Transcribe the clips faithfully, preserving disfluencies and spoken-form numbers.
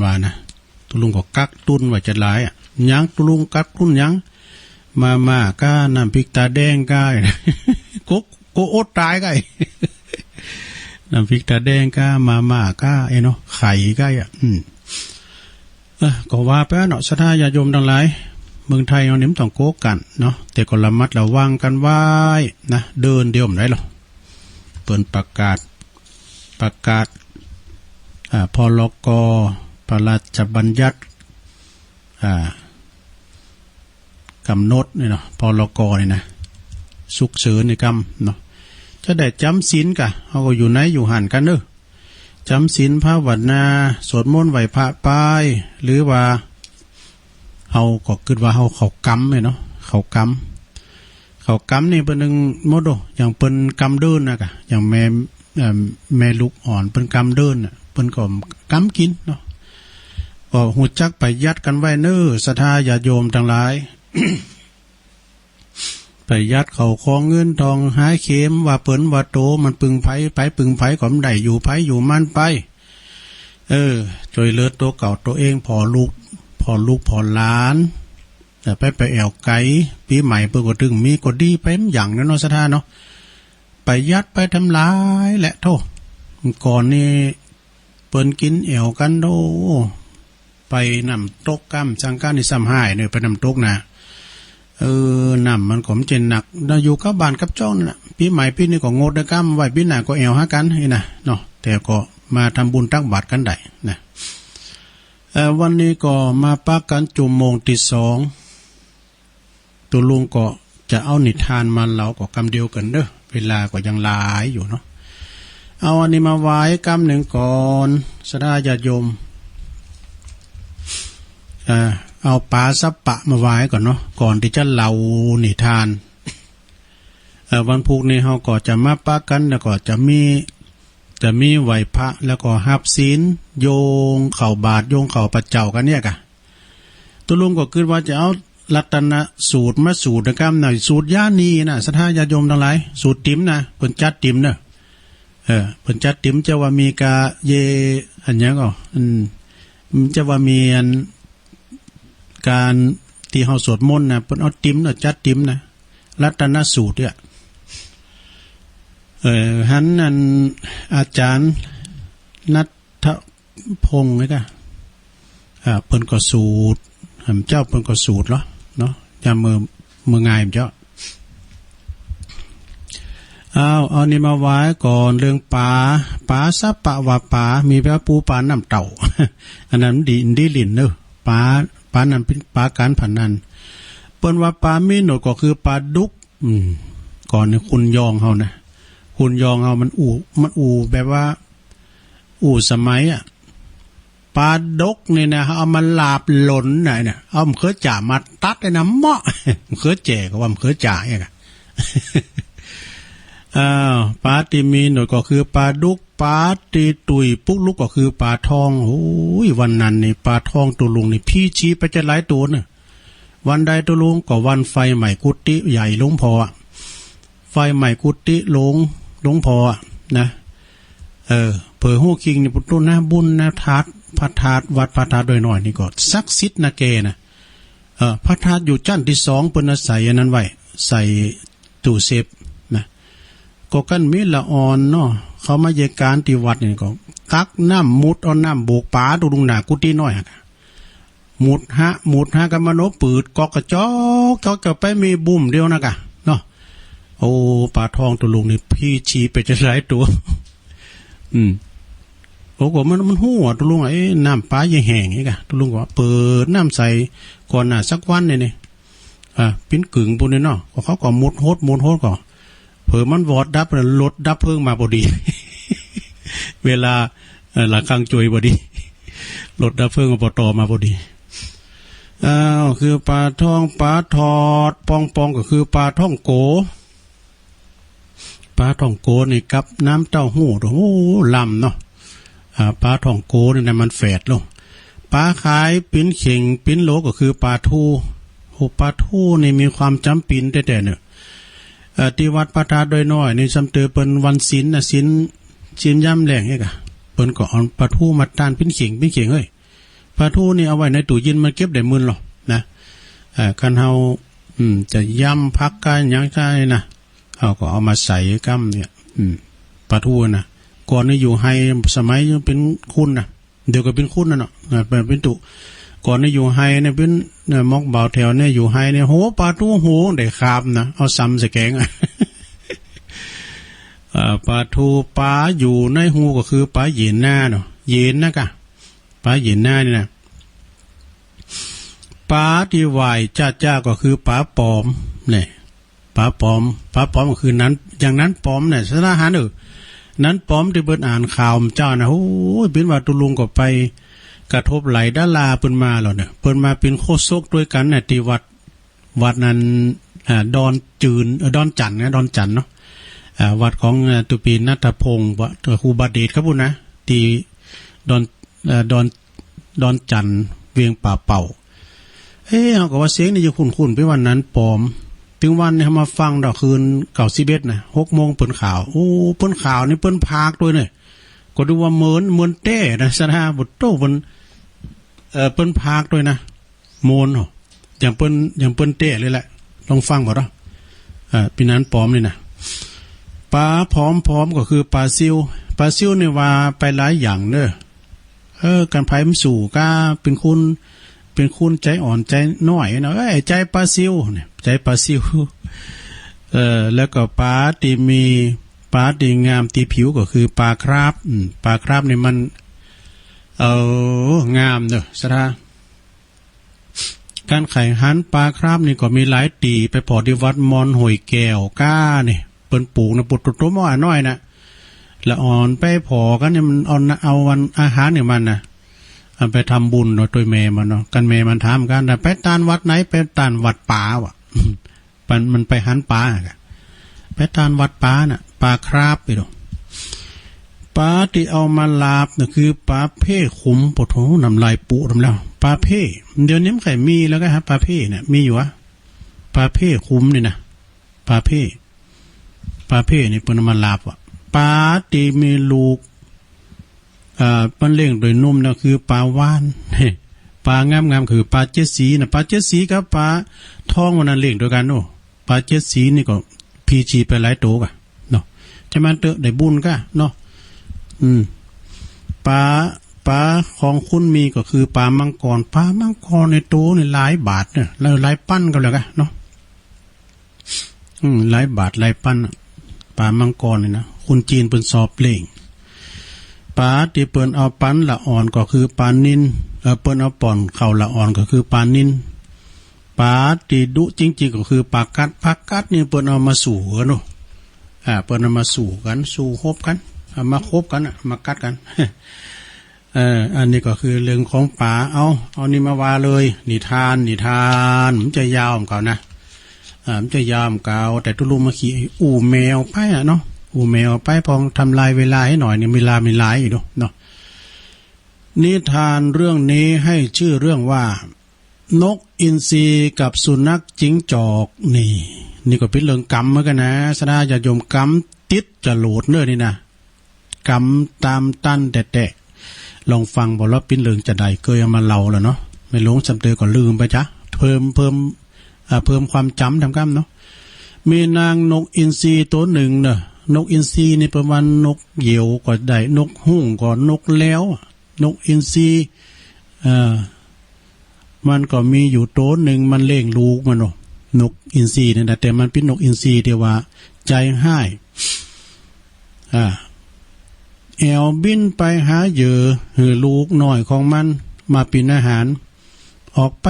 ว่านะ ตุ๊ลุงก็กักตุนไว้จะหลายอะ หยังตุ๊ลุงกักตุนหยัง มาม่าก้า น้ำพริกตาแดงก้า โก โกอดต๋ายก้า น้ำพริกตาแดงก้า มาม่าก้า เอ้ยเนาะ ไข่ก้าอะ อืม เออ ก็ว่าไปเนาะ ศรัทธาญาติโยมตังหลาย เมืองไทยเฮานี่มันต้องโกกั๋นเนาะ แต่ก็ระมัดระวังกั๋นไว้นะ เดินเดียวบ่ได้หรอก เปิ้นประกาศ ประกาศ อ่า พ.ร.ก. พระราชบัญญัติ อ่า ก๋ำหนดนี่เนาะ พ.ร.ก. นี่นะ สุกเสิญนี่กำเนาะ จะได้จ๋ำศีลก้า เฮาก็อยู่ในอยู่หั้นกั๋นเนาะ จ๋ำศีลภาวนา สวดมนต์ไหว้พระไป หรือว่า เฮาก็กึ๊ดว่าเฮาเข้ากำเนี่ยเนาะ เข้ากำ เข้ากำนี่เปิ้นนึ่งหมดโอ้ อย่างเปิ้นกำเดินนะก้า อย่างแม่ เอ่อ แม่ลูกอ่อนเปิ้นกำเดินน่ะ เปิ้นก็กำกิ๋นเนาะ ก็ฮู้จักประหยัดกั๋นไว้เน้อ ศรัทธาญาติโยมตังหลาย ประหยัดเข้าของเงินทอง หาเข็มว่าเปิ้นว่าโต มันปึงใผ ไปปึงใผก็บ่ได้ อยู่ใผอยู่มันไป เออ จ้วยเหลือตั๋วเก่าตั๋วเอง ผ่อลูก ผ่อลูกผ่อหลาน แต่ไป ไปแอ่วไกล ปี๋ใหม่เปิ้นก็ตึงมีก็ดีไปหยังเนาะ ศรัทธาเนาะ ประหยัดไปต๋ามหลายแหละ โธ่ ก่อนนี่เปิ้นกิ๋นแอ่วกั๋นโธ่ ไปน้ำตกก้ำ สังกานต์นี่ซ้ำฮ้ายเนาะ ไปน้ำตกนะ เออ น้ำมันก็บ่ใจ้หนัก แล้วอยู่กับบ้านกับจ้องนั่นน่ะ ปี๋ใหม่ปี๋นี้ก็งดเต๊อะก้ำ ไหว้ปี๋หน้าก็แอ่วหากั๋นนี่นะเนาะ แต่ก็มาทำบุญตักบาตรกั๋นได้นะ เอ่อ วันนี้ก็มาปะกั๋นจุ่มโมงตี้สอง ตุ๊ลุงก็จะเอานิทานมาเล่าก็กำเดียวกั๋นเน้อ เวลาก็ยังหลายอยู่เนาะ เอาอันนี้มาไหว้กำนึ่งก่อน ศรัทธาญาติโยม เอ่อ เอาป๋าสัปปะมาไหว้ก่อนเนาะ ก่อนตี้จะเล่านิทาน เอ่อ วันพูกนี้เฮาก็จะมาปะกั๋น แล้วก็จะมี จะมีไหว้พระ แล้วก็ฮับศีล โยงเข้าบาตร โยงเข้าพระเจ้ากั๋นเนี่ยก้า ตุ๊ลุงก็กึ๊ดว่าจะเอารัตนสูตรมาสูตรเต๊อะก้ำนะ สูตรยานีนะ ศรัทธาญาติโยมตังหลาย สูตรตี๋มนะ เปิ้นจัดตี๋มเนาะ เออ เปิ้นจัดตี๋ม จะว่ามีกาเย อันหยังก่อ อืม จะว่ามีอัน ก๋านตี้เฮาสวดมนต์นะ เปิ้นเอาตี๋มเนาะ จัดตี๋มนะ รัตนสูตรเนี่ย เออ หันอันอาจ๋ารย์ณัฐพงษ์นี่ก้า อ่า เปิ้นก็สูตร อ่า เจ้าเปิ้นก็สูตรเหรอเนาะ ยามเมื่อ เมื่องายเจ้า เอา เอานี่มาไหว้ก่อน เรื่องป๋า ป๋าสัปปะว่าป๋า มีแปลว่าปูปลาน้ำเต้า อันนั้นดี ดีหลิ้นเนาะ ป๋า ป๋านั้นเป๋นป๋าก๋านพนัน เปิ้นว่าป๋ามีหนวดก็คือป๋าดุก อืม ก่อนนี่คนยองเฮานะ คนยองเฮามันอู้ มันอู้แบบว่า อู้สมัยอะ ป๋าดกนี่นะ เอามาหลาบหล่นน่ะ เนี่ย เอามะเขือจ๋ามาตัดไอ้นะ เมาะ มะเขือแจ่ก็ว่ามะเขือจ๋าเนี่ยนะ อ้าว ป๋าตี้มีหนวดก็คือป๋าดุก ป๋าตี้ตุ้ยปุ๊กลุกก็คือป๋าทอง โอ้ย วันนั้นนี่ป๋าทองตุ๊ลุงนี่ ผีชีไปจะหลายตั๋วเนาะ วันใดตุ๊ลุงก็วันไฟไหม้กุฏิใหญ่หลวงพ่ออะ ไฟไหม้กุฏิหลวง หลวงพ่ออะนะ เออ เผยฮู้คิงนี่ปุ้นนะ บุญนะ ธาตุ พระธาตุวัดพระธาตุดอยน้อยนี่ก็ศักดิ์สิทธิ์นะแกนะ เออ พระธาตุอยู่จั้นตี้สอง เปิ้นเอาใส่อันนั้นไว้ ใส่ตู้เซฟนะ ก็กันมีละอ่อนเนาะ เขามาเยียะก๋านตี้วัดนี่ก็ตักน้ำมุดเอาน้ำโบกป๋าตุ๊ลุงหน้ากุฏิน้อยอะ มุดหะ มุดหะ กำมะโนปืดก๊อกกระจอก จอก จะไปมีบุ้มเดียวนะกะ เนาะ โอ้ ป๋าทองตุ๊ลุงนี่ ผีชีไปจะหลายตั๋ว อืม โอ้ ก็มัน มันฮู้อะตุ๊ลุงอะ เอ๊ะ น้ำป๋าเยียะแห้งนี่กะ ตุ๊ลุงก็เปิดน้ำใส่ก่อนหน้าสักวันนี่นี่ อ่า ปิ้นกึ่งปุ้นนี่เนาะ ก็เขาก็มุดหด มุดหดก็ เผลอมันวอดดับ รถดับเพลิงมาพอดี เวลา เอ่อ ระฆังจวยพอดี รถดับเพลิง อบต. มาพอดี อ้าว คือป๋าทอง ป๋าทอด ปองปอง ก็คือป๋าท่องโก๋ ป๋าท่องโก๋นี่กับน้ำเต้าหู้ โอ้โห ล้ำเนาะ อ่า ป๋าท่องโก๋นี่นะ มันแฝดลง ป๋าขายปิ๊นเข่งปิ๊นโหลก็คือป๋าทู่ โอ้ ป๋าทู่นี่มีความจ๋ำปิ๋นแต๊ๆ เนาะ เอ่อ ตี้วัดพระธาตุดอยน้อยนี่ ซ้ำเตอเปิ้นวันศีลนะ ศีล ศีลยามแลงนี่กะ เปิ้นก็เอาป๋าทู่มาต้านปิ๊นเข่งปิ๊นเข่ง เฮ้ย ปลาทูนี่เอาไว้ในตู้เย็นมันเก็บได้เมินลอนะ เอ่อ คันเฮา อืม จะยำผักกะหยังกะนี่นะ เฮาก็เอามาใส่ก้ำเนี่ย อืม ปลาทูนะ ก่อนนี่อยู่ไฮ่ สมัยยังเป๋นคุนนะ เดี๋ยวก็เป๋นคุนน่ะเนาะ อ่า เป๋น เป๋นตุ๊ ก่อนนี่อยู่ไฮ่เนี่ยเป๋น เนี่ย หมอกบ่าวแถวเนี่ยอยู่ไฮ่เนี่ย โห ปลาทูโห ได้คาบนะ เอาส้ำใส่แก๋งอะ อ่า ปลาทู ปลาอยู่ในฮูก็คือปลาเหยนนาเนาะ เหยนนากะ ปลาเหยนนานี่นะ ปลาตี้ไหว้จ๊าๆ ก็คือปลาป๋อมเนี่ย ปลาป๋อม ปลาป๋อมก็คือหนาน อย่างหนานป๋อมเนี่ย สะหนานเออ หนานป๋อมตี้เปิ้นอ่านข่าวเมื่อเจ๊านะ โอ้ย เป๋นว่าตุ๊ลุงก็ไปกระทบไหล่ดาราเปิ้นมาแล้วเนี่ย เปิ้นมาเป๋นโฆษกตวยกั๋นเนี่ย ตี้วัด วัดนั้น อ่า ดอนจืน เอ่อ ดอนจั่นนะ ดอนจั่นเนาะ อ่า วัดของ เอ่อ ตุ๊เป๋นณัฐพงษ์ วะ เอ่อ ครูบาเดชครับพู้นนะ ตี้ดอน เอ่อ ดอน ดอนจั่น เวียงป่าเป่า เอ๊ะ เฮาก็ว่าเสียงนี่จะคุ้นๆ เป๋นว่าหนานป๋อม ตึงวันนี้เฮามาฟังดอกคืนเก้าสิบเอ็ดนะ หกโมงเปิ้นข่าว โอ้ เปิ้นข่าวนี่เปิ้นพากย์ตวยเนี่ย ก็ดูว่าเหมือน เหมือนแต๊นะ สะหนาน โอ้โต เปิ้น เอ่อ เปิ้นพากย์ตวยนะ โมนเนาะ อย่างเปิ้น อย่างเปิ้นแต๊เลยแหละ ลองฟังบ่เนาะ อ่า เป๋นหนานป๋อมนี่นะ ปลาผอมๆ ก็คือปลาซิว ปลาซิวนี่ว่าไปหลายอย่างเด้อ เออ คันใผมันสู้กา เป๋นคน เป๋นคนใจ๋อ่อนใจ๋น้อยเนาะ เอ้ย ใจ๋ปลาซิวเนี่ย ใจ๋ปลาซิว เออ แล้วก็ปลาตี้มี ปลาตี้งามตี้ผิวก็คือปลาคราฟ อืม ปลาคราฟนี่มัน เออ งามเด้อ สะหนาน ก๋านใค่หันปลาคราฟนี่ก็มีหลายตี้ ไปผ่อตี้วัดมอนห้วยแก้วก้านี่ เปิ้นปลูกนะ ปลูกต้นหม้อน้อยนะ ละอ่อนไปผ่อกั๋นเนี่ย มันเอานะ เอาอันอาหารเนี่ยมันนะ เอาไปทำบุญเนาะ ตวยแม่มันเนาะ กั๋นแม่มันถามกั๋นนะ ไปต้านวัดไหน ไปต้านวัดป๋าว่ะ มัน มันไปหันปลาอะ ไปต้านวัดป๋าน่ะ ปลาคราฟไปดู ปลาตี้เอามาลาบน่ะคือปลาเพ่ขุม โอ้โธ่ น้ำลายปูดำแล้ว ปลาเพ่ เดี๋ยวนี้มันใค่มีแล้วกะฮะ ปลาเพ่เนี่ย มีอยู่อะ ปลาเพ่ขุมนี่นะ ปลาเพ่ ปลาเพ่นี่เปิ้นเอามาลาบว่ะ ปลาตี้มีลูก อ่า มันเลี้ยงโตยหนุ่มน่ะคือปลาวาฬ ปลางามๆ คือปลาเจ็ดสีน่ะ ปลาเจ็ดสีกับปลาทองมันนั้นเลี้ยงโตยกั๋นโอ้ ปลาเจ็ดสีนี่ก็พีจีไปหลายโตกะเนาะ ใจ้มันเต๊อะ ได้บุญกะเนาะ อืม ปลา ปลาของคุณมีก็คือปลามังกร ปลามังกรในโตนี่หลายบาทเนี่ย หลาย หลายปันก็แล้วกะเนาะ อืม หลายบาทหลายปันน่ะ ปลามังกรนี่นะ คนจีนเปิ้นชอบเลี้ยง ปลาตี้เปิ้นเอาปันละอ่อนก็คือปลานิล เอ่อ เปิ้นเอาป้อนข้าวละอ่อนก็คือปลานิล ปลาตี้ดุจริงๆ ก็คือปลากัด ปลากัดนี่เปิ้นเอามาสู้กั๋นเนาะ อ่า เปิ้นเอามาสู้กั๋น สู้ฮบกั๋น เอามาฮบกั๋นน่ะ มากัดกั๋น เอ่อ อันนี้ก็คือเรื่องของป๋า เอา เอานี่มาว่าเลย นิทาน นิทาน มันจะยาวเหมือนกั๋นนะ อ่า มันจะยาวเหมือนกั๋น แต่ตุ๊ลุงมาขี้อู้แมวไปอะเนาะ อู้แมวไป พอทำลายเวลาให้หน่อยเนี่ย เวลามีหลายอยู่เนาะ นิทานเรื่องนี้ให้ชื่อเรื่องว่า นกอินทรีกับสุนัขจิ้งจอก นี่ นี่ก็เป๋นเรื่องก๋ำเหมือนกั๋นนะ สะหนานญาติโยม ก๋ำติดจรวดเน่อนี่นะ ก๋ำต๋ามตันแต๊ๆ ลองฟังบ่ แล้วเป๋นเรื่องจาใด เกยเอามาเล่าแล้วเนาะ แม่หลวงสำเตยก็ลืมไปจ๊ะ เพิ่ม เพิ่ม อ่า เพิ่มความจำต๋ามกำเนาะ มีนางนกอินทรีโตนึ่งเน่อ นกอินทรีนี่เปิ้นว่านกเหยี่ยวก็ได้ นกฮูกก็ นกแลว นกอินทรี เอ่อ มันก็มีอยู่โตนึ่ง มันเลี้ยงลูกมันเนาะ นกอินทรีเนี่ยนะ แต่มันเป๋นนกอินทรีตี้ว่าใจ๋ฮ้าย อ่า แอ่วบินไปหาเหยื่อหื้อลูกน้อยของมันมาเป๋นอาหาร ออกไป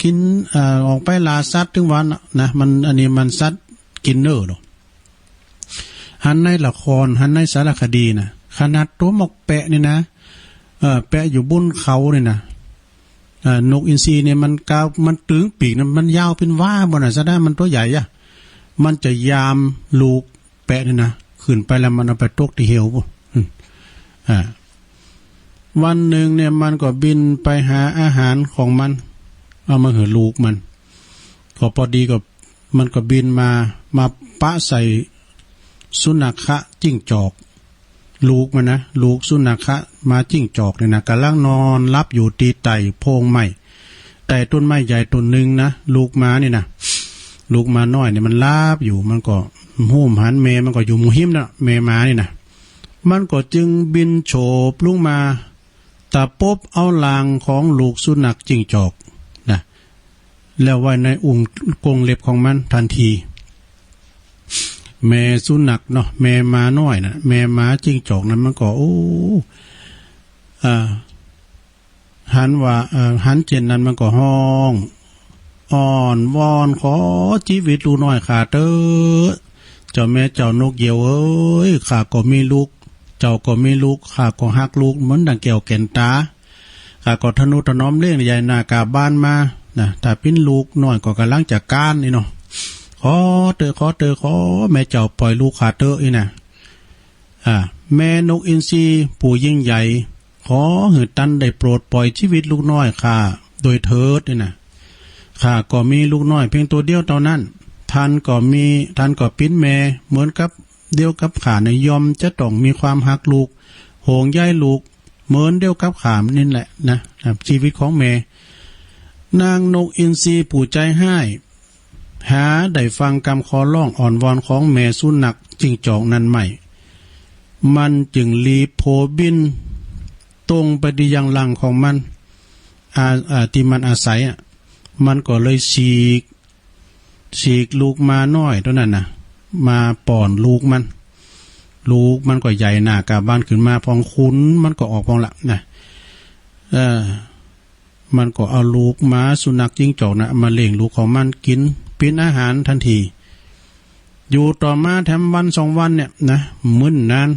กิ๋น เอ่อ ออกไปล่าสัตว์ตึงวันน่ะนะ มัน อันนี้มันสัตว์กิ๋นเน่อเนาะ หันในละคร หันในสารคดีนะ ขนาดตั๋วหมอกแปะนี่นะ เอ่อ แปะอยู่บุนเขานี่นะ เอ่อ นกอินทรีเนี่ยมันกาว มันตึงปีกนะ มันยาวเป๋นวาบ่น่ะ สะหนานมันตั๋วใหญ่อะ มันจะยามลูกแปะนี่นะ ขึ้นไปแล้วมันเอาไปตกตี้เหวปุ้น อืม อ่า วันนึ่งเนี่ยมันก็บินไปหาอาหารของมัน เอามาหื้อลูกมัน ก็ปอดีก็ มันก็บินมา มาปะใส่สุนัขะจิ้งจอก ลูกมันนะ ลูกสุนัขะหมาจิ้งจอกเนี่ยนะ ก่ำลังนอนหลับอยู่ตี้ใต้โพรงไม้ ใต้ต้นไม้ใหญ่ต้นนึ่งนะ ลูกหมานี่นะ ลูกหมาน้อยเนี่ยมันหลับอยู่ มันก็ฮู้บ่หันแม่มันก็อยู่หมู่หิมนะ แม่หมานี่นะ มันก็จึงบินโฉบลงมา ตะปบเอาหลังของลูกสุนัขจิ้งจอกนะ แล้วไว้ในอุ้งกรงเล็บของมันทันที แม่สุนัขเนาะ แม่หมาน้อยนะ แม่หมาจิ้งจอกนั้นมันก็ โอ้ อ่า หันว่า เอ่อ หันเจ้นนั้นมันก็ฮ้อง อ้อนวอน ขอจีวิตลูกน้อยข้าเต๊อะ เจ้าแม่เจ้านกเหยี่ยวเอ๋ย ข้าก็มีลูก เจ้าก็มีลูก ข้าก็ฮักลูกเหมือนดั่งแก้วแก่นต๋า ข้าก็ทะนุถนอมเลี้ยงใหญ่หน้ากาบ้านมานะ ถ้าปิ้นลูกน้อยก็ก่ำลังจะก๊านนี่เนาะ ขอเต๊อะ ขอเต๊อะ ขอแม่เจ้าป่อยลูกข้าเต๊อะ อี้นะ อ่า แม่นกอินทรีผู้ยิ่งใหญ่ ขอหื้อต้านได้โปรดป่อยจีวิตลูกน้อยข้าโดยเถิด อี้นะ ข้าก็มีลูกน้อยเพียงตั๋วเดียวเต้านั้น ต้านก็มี ต้านก็ปิ้นแม่เหมือนกับเดียวกับข้านะ ย่อมจะต้องมีความฮักลูก ห่วงใยลูก เหมือนเดียวกับข้านี่แหละนะ นะ จีวิตของแม่ นางนกอินทรีผู้ใจ๋ฮ้าย หาได้ฟังกำขอร้องอ้อนวอนของแม่สุนัขจิ้งจอกนั้นไม่ มันจึงรีบโผบินตรงไปตี้ยังรังของมัน อ่า อ่า ตี้มันอาศัยอะ มันก็เลยฉีก ฉีกลูกหมาน้อยตั๋วนั้นนะ มาป้อนลูกมัน ลูกมันก็ใหญ่หน้ากาบ้านขึ้นมา พ่องขุนมันก็ออกพ่องละนะ เออ มันก็เอาลูกหมาสุนัขจิ้งจอกนะ มาเลี้ยงลูกของมันกิ๋น ปิ้นอาหารทันที อยู่ต่อมาแถมวันสองวันเนี่ยนะ มื้อนาน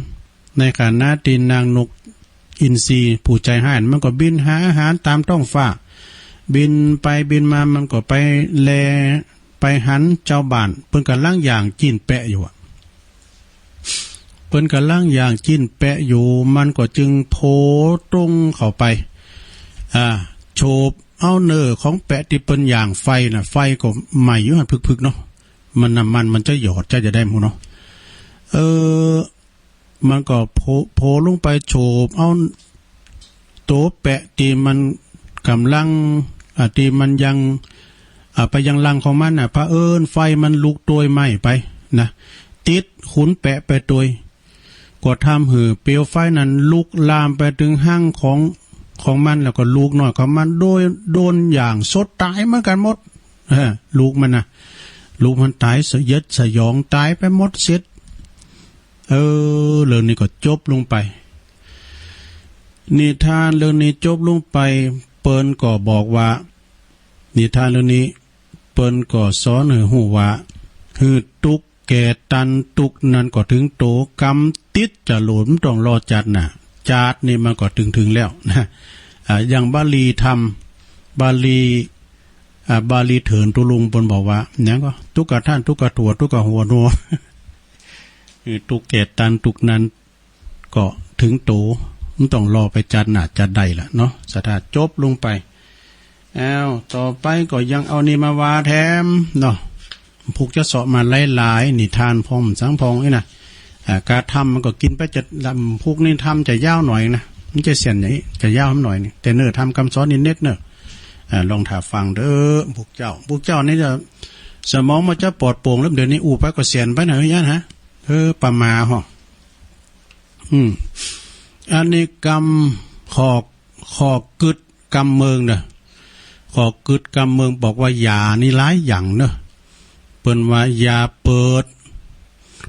ในขณะตี้นางนกอินทรีผู้ใจ๋ฮ้ายมันก็บินหาอาหารต๋ามท้องฟ้า บินไปบินมา มันก็ไปแล ไปหันจาวบ้าน เปิ้นก่ำลังย่างจิ๊นแปะอยู่อะ เปิ้นก่ำลังย่างจิ๊นแปะอยู่ มันก็จึงโผตรงเข้าไป อ่า โฉบเอาเนื้อของแปะตี้เปิ้นย่างไฟนะ ไฟก็ไหม้อยู่หั้นพึกๆ เนาะ มันน้ำมันมันจะหยอดจะ จะได้หมู่เนาะ เออ มันก็โผ โผลงไปโฉบเอาตั๋วแปะตี้มันก่ำลัง อ่า ตี้มันยัง อ่า ไปยังรังของมันน่ะ เผอิญไฟมันลุกตวยไหม้ไปนะ ติดขุนแปะไปตวย ก็ทำหื้อเปลวไฟนั้นลุกลามไปเถิงฮังของ ของมัน แล้วก็ลูกน้อยของมันโดย โดนย่างสดต๋ายเหมือนกั๋นหมด เออ ลูกมันนะ ลูกมันต๋ายสยดสยองต๋ายไปหมดเสีย เออ เรื่องนี้ก็จบลงไป นิทานเรื่องนี้จบลงไป เปิ้นก็บอกว่า นิทานเรื่องนี้ เปิ้นก็สอนหื้อฮู้ว่า หื้อตุ๊กแก่ตันตุ๊กนั้นก็เถิงโต กำติดจะหลุดบ่ต้องรอจาติหน้า จาตินี้มันก็เถิงๆ แล้วนะ อ่า อย่างบาลีธรรม บาลี อ่า บาลีเถินตุลุงเปิ้นบอกว่า หยังก็ ตุ๊กกะท่านตุ๊กกะถั่วตุ๊กกะหัวหนัว คือตุ๊กแก่ตันตุ๊กนั้นก็เถิงโต บ่ต้องรอไปจาติหน้าจาติใดละเนาะ สะท้าจบลงไป อ้าว ต่อไปก็ยังเอานี่มาว่าแถมเนาะ พุกจะเสาะมาหลายๆ นิทานพ่องสังพ่องนี่นะ อ่า กาธรรมมันก็กิ๋นไปจะ พุกนี้ธรรมจะยาวหน่อยนะ มันจะเสี้ยนอย่างนี้ จะยาวหน่อยนี่ แต่เนื้อธรรมกำสอนนี่เน็ดเนาะ อ่า ลองถ้าฟังเด้อ พุกเจ้า พุกเจ้านี่จะ สมองมันจะปลอดโปร่งแล้ว เดี๋ยวนี้อู้ไปก็เสี้ยนไปหน่อย เฮ้ย นะ เออ ประหม่าเหาะ อืม อันนี้กำ ข้อ ข้อกึ๊ดกำเมิงเนาะ ข้อกึ๊ดกำเมิงบอกว่าอย่านี่หลายอย่างเนาะ เปิ้นว่าอย่าเปิด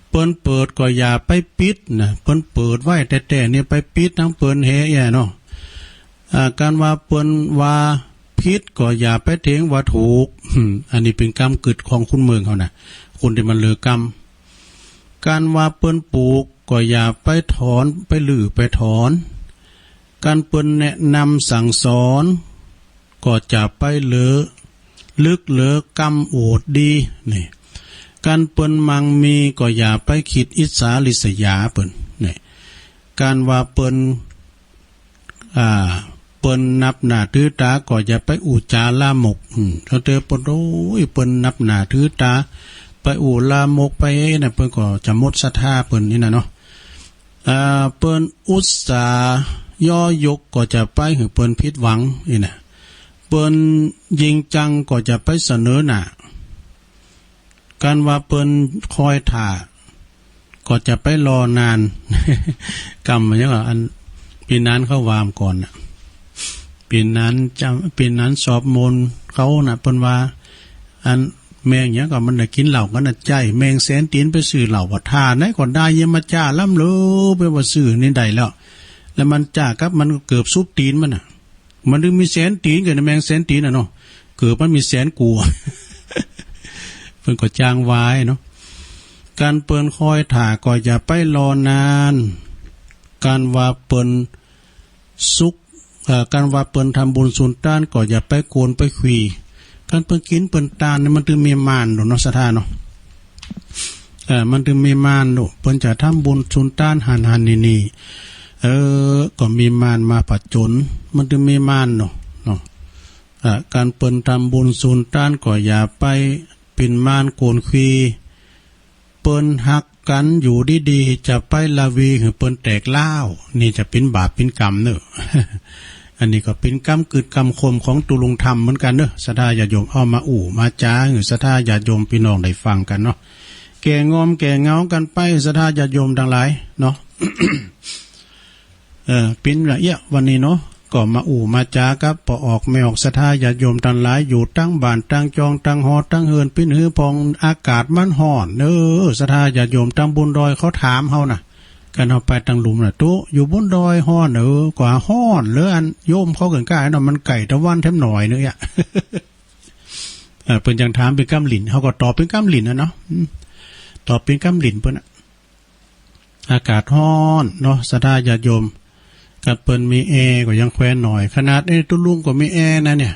เปิ้นเปิดก็อย่าไปปิดนะ เปิ้นเปิดไว้แต๊ๆ เนี่ยไปปิดตังเปิ้นแฮะแย่เนาะ อ่า การว่าเปิ้นว่าผิดก็อย่าไปเถียงว่าถูก อืม อันนี้เป๋นกำกึ๊ดของคนเมิงเขานะ คนตี้มันเลือกกำ การว่าเปิ้นปลูกก็อย่าไปถอน ไปรื้อไปถอน การเปิ้นแนะนำสั่งสอน ก็จะไปเลือ ลึกเลือกำอวดดี นี่ การเปิ้นมั่งมีก็อย่าไปคิดอิจฉาริษยาเปิ้น นี่ การว่าเปิ้น อ่า เปิ้นนับหน้าถือต๋าก็อย่าไปอู้จ๋าลามก อืม ถ้าเตอเปิ้น โอ้ย เปิ้นนับหน้าถือต๋า ไปอู้ลามกไปนะ เปิ้นก็จะหมดศรัทธาเปิ้นนี่นะเนาะ อ่า เปิ้นอุตส่าห์ย่อยกก็จะไปหื้อเปิ้นผิดหวัง อี้นะ เปิ้นจริงจังก็จะไปเสนอหน้า กันว่าเปิ้นคอยถ่า ก็จะไปรอนาน กำหยังก่อ อัน ปี้นานเขาว่ามาก่อนน่ะ ปี้นานจำ ปี้นานสอบมนต์เขาน่ะ เปิ้นว่า อัน แมงหยังก่อ มันน่ะกิ๋นเหล้ากั๋นน่ะ ใจ๊แมงแสนตี๋นไปซื้อเหล้า ว่าถ่าไหนก็ได้ เยียะมาจ้าล้ำเหลอ ไปว่าซื้อนี่ได้แล้ว แล้วมันจ้ากับมันเกือบสุดตี๋นมันน่ะ มันถึงมีแสนตี๋น ก็แมงแสนตี๋นน่ะเนาะ เกือบมันมีแสนกั๋ว เปิ้นก็จ้างวายเนาะ กันเปิ้นคอยถ่าก็อย่าไปรอนาน กันว่าเปิ้นสุก เอ่อ กันว่าเปิ้นทำบุญสุนตานก็อย่าไปกวนไปคุย กันเปิ้นกิ๋นเปิ้นตานนี่มันถึงมีม่านโดเนาะ ศรัทธาเนาะ เอ่อ มันถึงมีม่านโด เปิ้นจะทำบุญสุนตานหั้นหั้นนี่นี่ เออ ก็มีม่านมาผจญ มันถึงมีม่านโดเนาะ เอ่อ กันเปิ้นทำบุญสุนตานก็อย่าไปเป๋นม่านกวนคุย เปิ้นฮักกั๋นอยู่ดีๆ จะไปละวีหื้อเปิ้นแตกร้าว นี่จะเป๋นบาปเป๋นกรรมเนาะ อันนี้ก็เป๋นกำกึดกำข่มของตุ๊ลุงธรรมเหมือนกั๋นเนาะ ศรัทธาญาติโยม เอามาอู้มาจ๋าหื้อศรัทธาญาติโยมปี้น้องได้ฟังกั๋นเนาะ แก้งอมแก้เหงากั๋นไป ศรัทธาญาติโยมตังหลายเนาะ เออ ปิ้นละเอียดวันนี้เนาะ ก็มาอู้มาจ๋ากับป้อออกแม่ออก ศรัทธาญาติโยมตังหลาย อยู่ตังบ้านตังจองตังหอตังเฮือน ปิ้นหื้อผ่อง อากาศมันฮ้อน เออ ศรัทธาญาติโยมตังบนดอยเขาถามเฮาน่ะ กันเฮาไปตังลุ่มน่ะ ตุ๊ อยู่บนดอยฮ้อน เออ ก็ฮ้อนเหลืออั้น โยมเขาเกินก้าเนาะ มันใก้ตะวันแถมหน่อยนึ่งอะ เออ เปิ้นจั่งถามเป๋นกำหลิ้น เฮาก็ตอบเป๋นกำหลิ้นน่ะเนาะ อืม ตอบเป๋นกำหลิ้นเปิ้นน่ะ อากาศฮ้อนเนาะ ศรัทธาญาติโยม กันเปิ้นมีแอร์ก็ยังแควนหน่อย ขนาดไอ้ตุ๊ลุงก็มีแอร์นะเนี่ย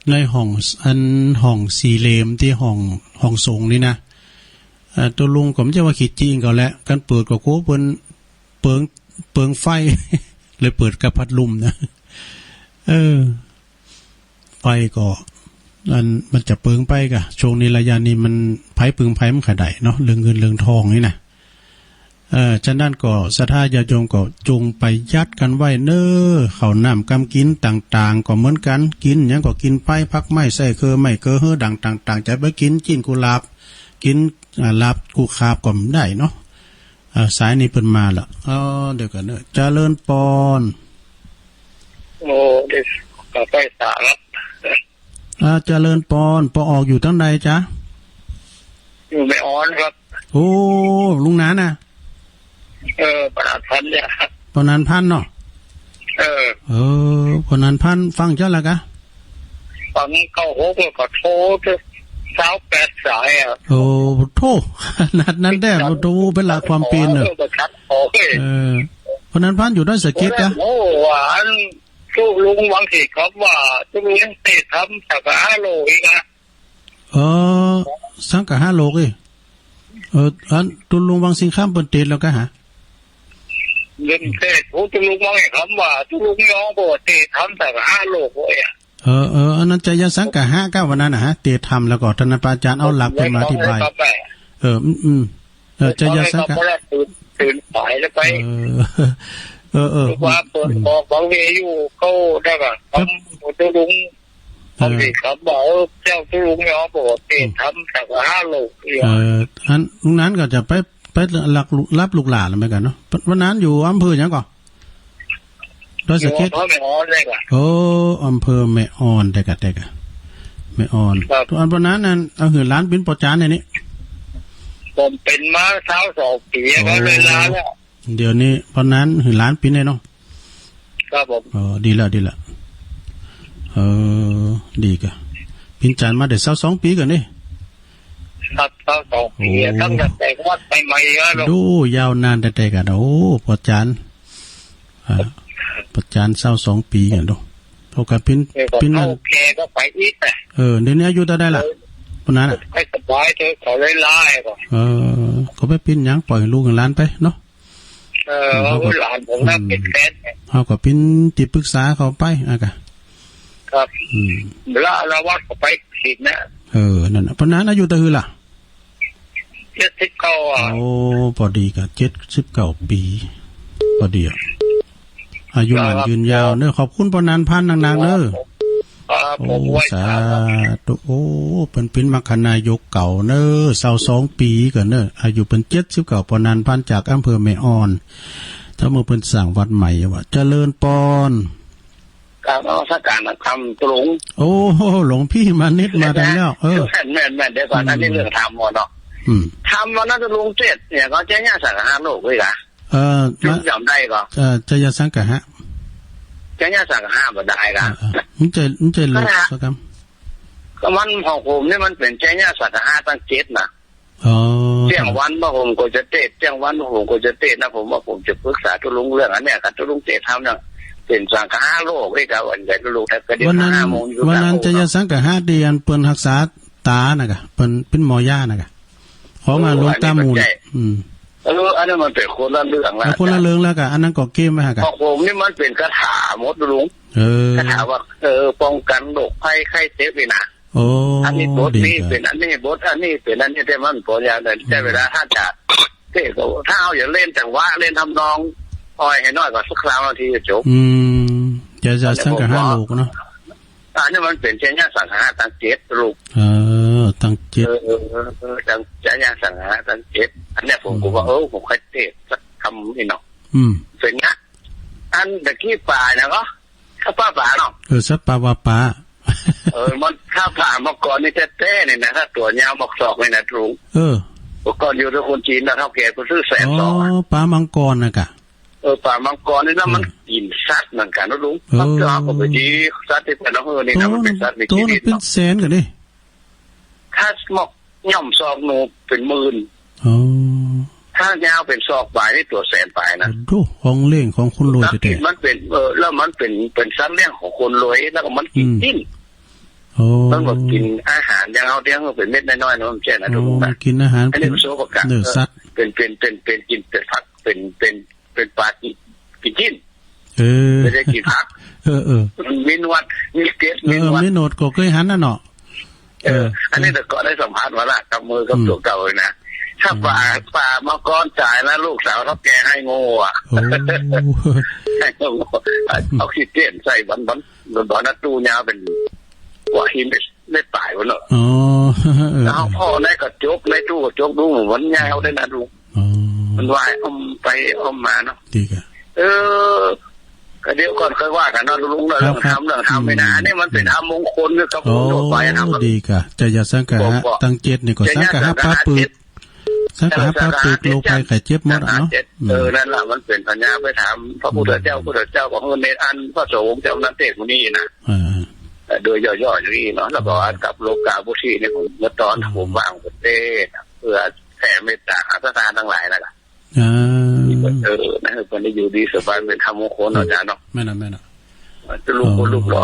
ในห้อง อันห้องสี่เหลี่ยมตี้ห้อง ห้องสงฆ์นี่นะ เอ่อ ตุ๊ลุงก็บ่ใจ้ว่าขี้จี้ก็แหละ กันเปิดก็กั๋วเปิ้นเปิง เปิงไฟ เลยเปิดกับพัดลมนะ เออ ไฟก็ อัน มันจะเปิงไปก่ะ ช่วงนี้ระยะนี้มันไผปึงไผมันก็ได้เนาะ เรื่องเงินเรื่องทองนี่นะ เอ่อ ฉะนั้นก็ศรัทธาญาติโยมก็จงประหยัดกั๋นไว้เน้อ ข้าวน้ำกำกิ๋นต่างๆ ก็เหมือนกั๋น กิ๋นหยังก็กิ๋นไป ผักไม้ไส้เกลือไม้เกลือเฮือด่างต่างๆ จะไปกิ๋นจิ๊นกุหลาบ กิ๋น อ่า ลาบกุหลาบก็บ่ได้เนาะ อ่า สายนี้เปิ้นมาละ อ๋อ เดี๋ยวก่อนเน้อ เจริญปอน โอ้ เดี๋ยวก็ไปสาระ อ่า เจริญปอน ป้อออกอยู่ตังใดจ๊ะ อยู่แม่อ่อนครับ โอ้ ลุงหนานน่ะ เออ ป้อหนานพันธุ์เนี่ย ป้อหนานพันธุ์เนาะ เออ เออ ป้อหนานพันธุ์ ฟังเจ้าละกะ ฟังเก้าหกแล้วก็โทรเจ้า ซาวแปดสายอะ โอ้ โธ่ ขนาดนั้นแต๊ โธ่ เป๋นหลักความเป๋นเนาะ เออ บ่ชัดพอเว้ย เออ ป้อหนานพันธุ์อยู่ดอยสะเก็ดกะ โอ้ ว่าอัน ตุ๊ลุงหวังสิงห์คำว่าตุ๊ลุงเตะธรรมสังฆาโลกอีกอะ เออ สังฆาโลกอีก เออ อันตุ๊ลุงหวังสิงห์คำเปิ้นเตะแล้วกะหา เล่นเตะ โอ้ ตุ๊ลุงหวังสิงห์คำว่าตุ๊ลุงยองบอกว่าเตะธรรมสังฆาโลกเว้ยอะ เออ เออ อันนั้นจะยังสังฆาหะกะวันนั้นน่ะฮะ เตะธรรมแล้วก็ท่านพระอาจารย์เอาหลักเปิ้นมาอธิบาย เออ อืม อืม เออ จะยังสังฆา ตื่น ตื่นสายแล้วไป เออ เออ เออ ว่าเปิ้นบอกบางเวอยู่เขาได้ว่า ครับ ตุ๊ลุง เออ เขาสิครับว่า เออ เจ้าตุ๊ลุงเนี่ยเขาบอกว่าเตะธรรมสังฆาโลกเนี่ย เออ อันนั้นก็จะไป ไปรับลูก รับลูกหลานเหมือนกั๋นเนาะ วันนั้นอยู่อำเภอหยังก่อ ดอยสะเก็ด อยู่อำเภอแม่อ่อนเลยก่ะ โอ้ อำเภอแม่อ่อน แต๊กะ แต๊กะ แม่อ่อน ครับ อันวันนั้นนั่น เอาหื้อหลานปิ้นป้อจ๋านนี่ ผมเป๋นมาซาวสองปี๋ โอ้ ก็เลยลาแล้ว เดี๋ยวนี้ป้อหนานหื้อหลานปิ้นได้เนาะ ครับผม อ๋อ ดีละ ดีละ เออ ดีกะ ปิ้นจ๋านมาได้ซาวสองปี๋ก่อนี่ ครับ ซาวสองปี๋ โอ้ ตั้งแต่แตกวัดใหม่ๆ อะเนาะ ดูยาวนานแต๊ๆ กะ โอ้ ป้อจ๋าน อ่า ป้อจ๋านซาวสองปี๋ก่ะ ดู เท่ากับปิ้น เออ ปิ้นนั่น เฒ่าแก่ก็ไปอีกอะ เออ เดี๋ยวนี้อายุเต้าใดละ เออ ป้อหนานน่ะ ไม่สบายเถอะ เขาเลยลาก่อ เออ ก็ไปปิ้นหยัง ปล่อยลูกหลานไปเนาะ เออ เอาก็ เอาหลานผมนะ อืม เป๋นแฟน เอาก็เป๋นตี้ปรึกษาเขาไป อ่ะกะ ครับ อืม ละละวัดก็ไปศีลนะ เออ นั่นน่ะ ป้อหนานอายุเต้าหื้อละ เจ็ดสิบเก้า อ่ะ โอ้ ปอดีกะ เจ็ดสิบเก้า ปี๋ ปอดีอะ อายุหมั้นยืนยาวเนาะ ขอบคุณป้อนันท์พันธ์นักๆ เนาะ ครับผม โอ้ ไหว้สา สาธุ โอ้ เปิ้นเป๋นมรรคนายกเก่าเนาะ ซาวสองปี๋ก่อเนาะ อายุเปิ้น เจ็ดสิบเก้า ป้อนันท์พันธ์จากอำเภอแม่อ่อน เต้าเมื่อเปิ้นสร้างวัดใหม่ว่า เจริญปอน กราบนมัสการธรรม ตรง โอ้ หลวงพี่มานิดมาทันแล้ว เออ แม่นๆๆ เดี๋ยวก่อน อืม อันนี้เรื่องธรรมเนาะ อืม ธรรมวันนั้นตรงเตศน์เนี่ย ก็จะเนี่ยสังหาโลกไว้กะ เอ่อ จุดจำได้ก็ เอ่อ จะยะสังคหะ จะยะสังคหะบ่ได้กะ เออ เออ มันจะ มันจะโลกสักกำ ก็มันของผมนี่มันเป๋นจะยะสังคหะตังเจ็ดนะ อ๋อ เตี้ยงวันพระผมก็จะเตศน์ เตี้ยงวันพระผมก็จะเตศน์นะ ผมว่าผมจะปรึกษาตรงเรื่องอันเนี้ย กับตรงเตศน์ธรรมเนี่ย เป๋นสังคหะโลกไอ้กะวันใหญ่โลก แต่ก็เดี๋ยว วันนั้น ห้าโมงอยู่ วันนั้น หกโมง จะยะสังคหะตี้อันเปิ้นฮักษาต๋านะกะ เปิ้นเป๋นหมอยานะกะ ของอันหลวงต๋าหมู่น โอ้ อันนี้มันใหญ่ อืม เออ อันนั้นมันเป๋นคนละเรื่องละ เออ คนละเรื่องแล้วกะ อันนั้นก็เกมไว้ฮะกะ ของผมนี่มันเป๋นคาถาหมดลุง เออ คาถาว่า เออ ป้องกันโรคภัยไข้เจ็บนี่นะ โอ้ อันนี้บทนี้ ดีกะ เป๋นอันนี้ บทอันนี้เป๋นอันนี้ แต่มันปอยาเนี่ย อืม แต่เวลาถ้าจะเตศน์ก็ ถ้าเอาอย่างเล่นจังหวะ เล่นทำนอง อ่อยหื้อน้อยก็สักสามนาทีก็จบ อืม จะยะสังคหะโลกเนาะ อันนี้มันเป๋นจะยะสังคหะตังเจ็ดโลก เออ ตังเจ็ด เออ เออ เออ เออ ตัง จะยะสังคหะตังเจ็ด อันเนี้ยผมก็ว่า อืม เออ ผมค่อยเตศน์สักกำนี่เนาะ อืม เป๋นนะ อันตะกี้ป๋าเนี่ยก็ สภาพป๋าเนาะ เออ สภาพป๋า เออ มัน ถ้าป๋ามังกรนี่แต๊ๆ นี่นะ ถ้าตั๋วยาวหมากศอกนี่นะลุง เออ เมื่อก่อนอยู่กับคนจีนนะ เฒ่าแก่กูซื้อแสนสองอะ อ๋อ ป๋ามังกรนะกะ เออ ป๋ามังกรนี่นะ อืม มันกิ๋นสัตว์เหมือนกั๋นนะลุง เออ มันก็เอาไปดี สัตว์ตี้เปิ้นเอาหื้อนี่นะ โต มันเป๋นสัตว์มี โต ชีวิต เป๋น เนาะ แสนกะนี่ ถ้าหมากย่อมศอกหนูเป๋นหมื่น อ๋อ ถ้ายาวเป๋นศอกป๋ายนี่ตั๋วแสนป๋ายนะ โอ้โห ของเล่งของคนรวยแต๊ๆ มันเป๋น เออ แล้วมันเป๋น เป๋นสัตว์เลี้ยงของคนรวย แล้วก็มันกิ๋น อืม จิ๊น โอ้ มันก็กิ๋นอาหารอย่างเฮาเลี้ยงเป๋นเม็ดน้อยๆ นะ มันบ่ใจ้นะ โอ้ ทุกคนนะ มันกิ๋นอาหาร อันนี้ เป๋น ประสบการณ์ เนื้อสัตว์ เออ เป๋น เป๋น เป๋น เป๋นกิ๋นเป๋นผัก เป๋น เป๋น เป๋นป๋ากิ๋น กิ๋นจิ๊น เออ บ่ได้กิ๋นผัก เออ เออ มีหนวด มีเกล็ด เออ มีหนวด มีหนวดก็เกยหันน่ะเนาะ เออ เออ อันนี้แต่ก่อนได้สัมผัสมาละ กับมือกับ อืม ตั๋วเก่าเลยนะ ถ้า อืม ป๋า ป๋ามังกรต๋ายนะ ลูกสาวเฒ่าแก่หื้อโง่อะ โอ้ หื้อโง่ ออกซิเจนใส่บัน บัน บันนะ ตู้ยาวเป๋นกว่าหินได้ ได้ป๋ายวันเนาะ อ๋อ เออ แล้วพ่อในกระจก ในตู้กระจกดู มันยาวได้นะลุง อ๋อ มันว่ายอ้อมไปอ้อมมาเนาะ ดีกะ เออ ก็เดี๋ยวก่อนค่อยว่ากั๋นเนาะลุงเนาะ ครับ เรื่องธรรม ครับ เรื่องธรรมนี่นะ อืม อันนี้มันเป๋น อืม ธรรมมงคล คือกับคนทั่วไปธรรม โอ้ ดีกะ จะยะสังคหะ ผมก็ ตังเจ็ดนี่ก็ จะยะสังคหะ สังคหะ ปาปึก เจ็ด สังคหะ เออ ปาปึก สังคหะ โรคภัยไข้เจ็บหมดอะเนาะ เจ็ด อืม เออ นั่นล่ะ มันเป๋นปัญญาไปถามพระพุทธเจ้า อืม พุทธเจ้าก็หื้อเนรอั้น พระสงฆ์เจ้านั้นเตศน์ผู้นี้นะ อ่า เออ โดยย่อๆ อย่างนี้เนาะ แล้วก็ อืม อันกับโลกาวุฒินี่ ผมเมื่อตอน อืม ผมว่างประเทศ เพื่อแผ่เมตตาหาศรัทธาตังหลายนะ อ่า เออ นะ เปิ้นได้อยู่ดีสบาย เป๋นธรรมมงคลเนาะ อืม อาจ๋ารย์เนาะ แม่นน่ะ แม่นน่ะ จะลูก อ๋อ คนรูปหล่อ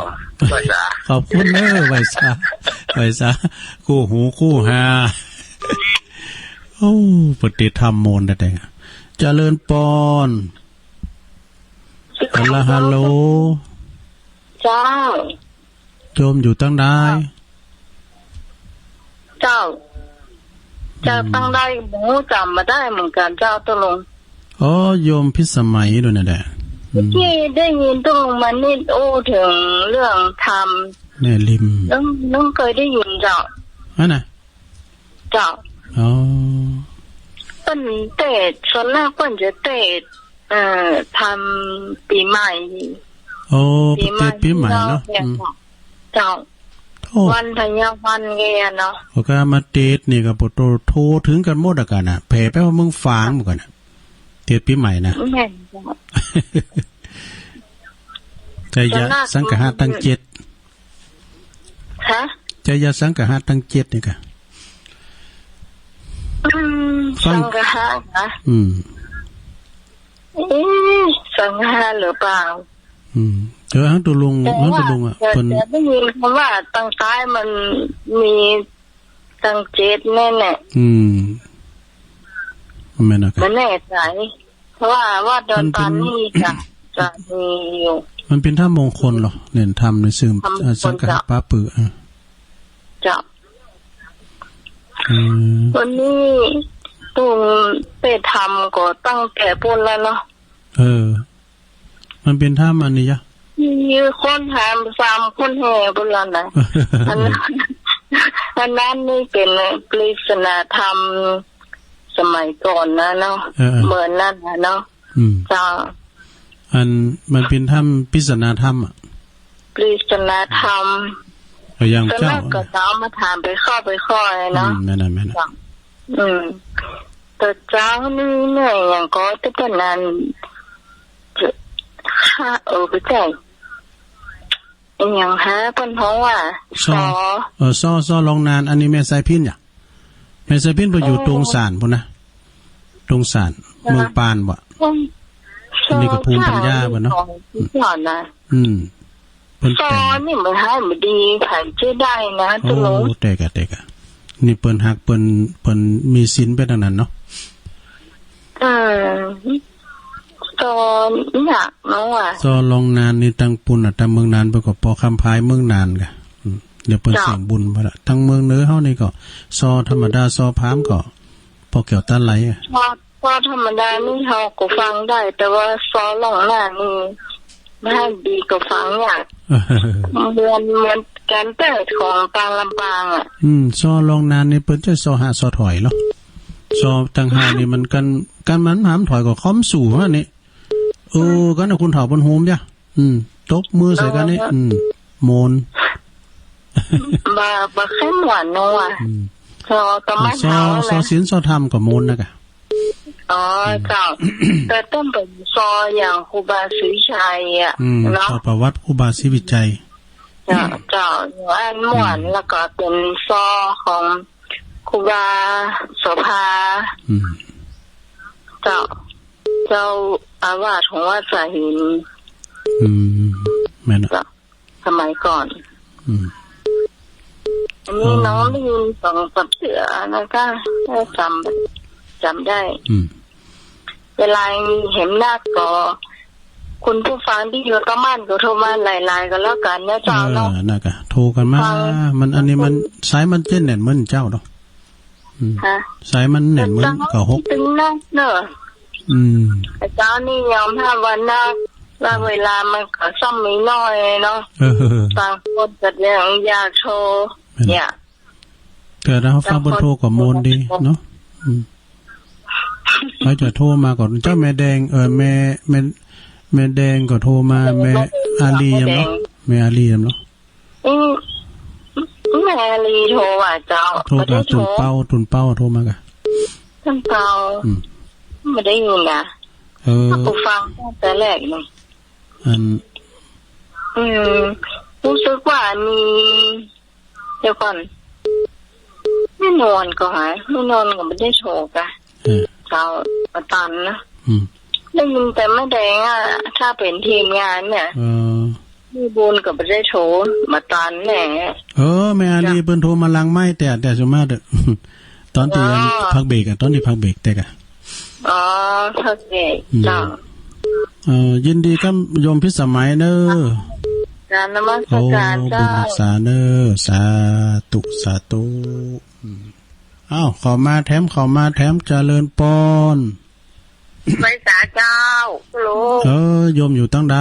ไหว้สา ขอบคุณเด้อ ไหว้สา ไหว้สา คู่หูคู่หา โอ้ ปฏิธรรมมนต์แต๊ๆ เจริญปอน ฮัลโหล ฮัลโหล เจ้า โยมอยู่ตังใด เจ้า เจ้า อืม ตังใด บ่ฮู้ จ๋ำบ่ได้เหมือนกั๋นเจ้า ตกลง อ๋อ โยมพิสมัยโดยนั่นแหละ อืม ตี้ได้ยินตกลงมานิด อู้เถิงเรื่องธรรม แม่ริม ลุง ลุงเกยได้ยินเจ้า อันน่ะ เจ้า อ๋อ เปิ้นเตศน์ ส่วนมากเปิ้นจะเตศน์ เอ่อ ธรรมปี๋ใหม่ โอ้ ปี๋ใหม่ เปิ้นเตศน์ปี๋ใหม่เนาะ เนี่ย อืม เจ้า โอ้ วันทยาวันเงี้ยเนาะ โอเค มาเตศน์นี่ก็ปะโต โทรเถิงกั๋นหมดอะกั๋นน่ะ แผ่ไปฮอดเมืองฝางหมดกั๋นน่ะ เตศน์ปี๋ใหม่นะ แม่นเจ้า จะยะสังคหะตังเจ็ด ฮะ จะยะสังคหะตังเจ็ดนี่กะ อืม ฟัง สังคหะนะ อืม เอ๊ะ สังคหะหรือเปล่า อืม เออ หั้นตกลง แต่ หั้นตกลงอะ ว่า เปิ้น แต่ได้ยินคำว่าตังใต้มันมีตังเจ็ดแน่ๆ อืม แม่นอะครับ บ่แน่ใจ๋ เพราะว่า ว่าตอน มันเป๋น ตอนนี้จะ จะมีอยู่ มันเป๋นธรรมมงคลเหรอ เน้นธรรมในซึ่ง ธรรมมงคล เอ่อ สังคหะ เจ้า ปาปึก อ่ะ เจ้า อืม วันนี้ ตู้เป้นถ้ำก็ตั้งแต่ปู๊นแล้วเนาะ เออ มันเป๋นถ้ำอันนี้ยะ มีคนหาสามคนแห่ปู๊นแล้วนะ อันนั้น อันนั้นนี่เป๋นปริศนาธรรมสมัยก่อนนะเนาะ เออ เออ เหมือนนั้นนะเนาะ อืม เจ้า อันมันเป๋นถ้ำปริศนาธรรมอะ ปริศนาธรรม ก็อย่างเจ้า ส่วนมากก็จะเอามาถามไปข้อไปข้อไงเนาะ อืม แม่นน่ะ แม่นน่ะ อืม แต่เจ้านี่เนี่ยอย่างก็จะเป็นอัน จะ ค่ะ เออ ไปใจ อะหยังฮะ เปิ้นฮ้องว่า ซอ ซอ เออ ซอ ซอลองนาน อันนี้แม่สายพิณน่ะ แม่สายพิณเปิ้นอยู่ เออ ตรงสานปู๊นนะ ตรงสาน เออ เมืองปานบ่ อืม อันนี้ก็ภูมิปัญญาเปิ้นเนาะ ซอนี่ของเปิ้นนะ อืม เปิ้น ซอ แต่ง นี่มันหาบ่ดี ใผจะได้นะ โอ้ ตกลง แต่กะ แต่กะ นี่เปิ้นฮัก เปิ้น เปิ้นมีศีลไปตางนั้นเนาะ เออ ซอเนี่ยเนาะว่า ซอลองนานนี่ตังปู๊นน่ะ ตังเมืองนานเปิ้นก็ปอคำพายเมืองนานกะ อืม เดี๋ยวเปิ้น เจ้า เสียงบุญไปละ ตังเมืองเหนือเฮานี่ก็ ซอธรรมดา ซอพราหมณ์ก็ ปอแก้วต๋าไหลอะ ซอ ซอธรรมดานี่เฮาก็ฟังได้ แต่ว่าซอลองนานนี่ บ่ดีก็ฟังยาก เหมือน เหมือนก๋านแปลของตางลำปางอะ อืม ซอลองนานนี่เปิ้นจะซอหาซอถอยเนาะ ซอตังเฮานี่มันกั๋น กั๋นมันหามถอยก็ค่อมสู่ฮะนี่ เออ กั๋นนะ คนเฒ่าเปิ้นโฮมจ้ะ อืม ตบมือใส่กั๋นนี่ เออ อืม โมน บ่ บ่เข้มหวานเนาะว่ะ อืม ซอตะมัด ซอ เฮานะ ซอศีลซอธรรมก็โมนนะกะ อ๋อ อืม เจ้า แต่ต้องเป๋นซออย่างครูบาศรีวิชัยอะ อืม เนาะ ซอประวัติครูบาศรีวิชัย เจ้า เจ้า อันม่วน อืม แล้วก็เป๋นซอของครูบาโสภา อืม เจ้า เจ้าอาวาสของวัดสาหิน อืม แม่นน่ะ เจ้า สมัยก่อน อืม อันนี้ อ๋อ น้องได้ยินสองสามเทื่อแล้วก็ ก็จ๋ำ จ๋ำได้ อืม เวลาเห็นนักก็ คุณผู้ฟังตี้อยู่ตางบ้านก็โทรมาหลายๆ ก็แล้วกั๋นนะเจ้าเนาะ เออ นั่นกะ โทรกั๋นมา ฟัง มัน อันนี้มัน สายมันจะแน่นเหมือนเจ้าเนาะ อืม ฮะ สายมันแน่นเหมือน เจ้า ก็หก ตึงนักเนาะ อืม แต่เจ้านี่ยอมฮับว่านัก ว่าเวลามันก็ซ่อมมีน้อยเนาะ เออ บางคนก็ยังอยากโทร แม่น เนี่ย แต่ถ้าฟังเปิ้นโทรก็ม่วนดีเนาะ อืม ใผจะโทรมาก็ เจ้าแม่แดง เออ แม่ แม่ แม่แดงก็โทรมา แม่อาลีนำเนาะ แม่อาลีนำเนาะ อืม แม่อาลีโทรว่ะเจ้า โทรกับ บ่ได้โทร ตุ่นเป้า ตุ่นเป้าโทรมากะ ตุ่นเป้า อืม บ่ได้ยินนะ เออ ผู้ฟังตั้งแต่แรกนี่ อัน อืม รู้สึกว่ามี เดี๋ยวก่อน แม่นวลก็หาย แม่นวลก็บ่ได้โทรกะ เออ เจ้า บ่ตันนะ อืม ได้ยินแต่แม่แดงอะ ถ้าเป๋นทีมงานเนี่ย เออ มีบุญก็บ่ได้โทร บ่ตันแน่ เออ แม่อาลี เปิ้นโทรมาหลังไมค์ แต่ แต่สุมาเถอะ ตอนตี้ อ๋อ อัน พักเบรกอะ ตอนตี้พักเบรกแต่กะ อ๋อ พักเบรก อืม เจ้า เออ ยินดีกับโยมพิสมัยเนอะ กราบนมัสการ โอ้ เจ้า บุญรักษาเนอะ สาธุ สาธุ อืม อ้าว เข้ามาแถม เข้ามาแถม เจริญปอน ไหว้สาเจ้า ลูก เออ โยมอยู่ตังใด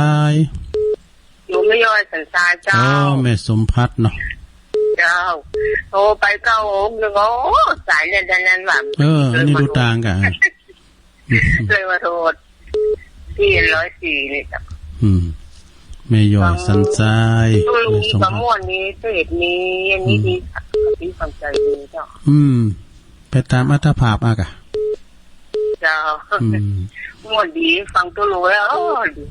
อยู่แม่ย้อยสันทรายเจ้า อ๋อ แม่สมภัทรเนาะ เจ้า โทรไปเก้าหกหนึ่ง โอ้ สายเนี่ยดันนั้นว่ะ เออ อันนี้ดูต่างกะ เลยมาโทษ ที่ร้อยสี่นี่จ้ะ อืม แม่ย้อยสันทราย อืม แม่สมภัทร ม่วนนี้ เทศน์นี้ อันนี้ อืม ดีค่ะ ดี ฟังใจ๋ดีเจ้า อืม ไปต๋ามอัตภาพอากะ เจ้า อืม ม่วนดี ฟังโตโลแล้ว เออ ดี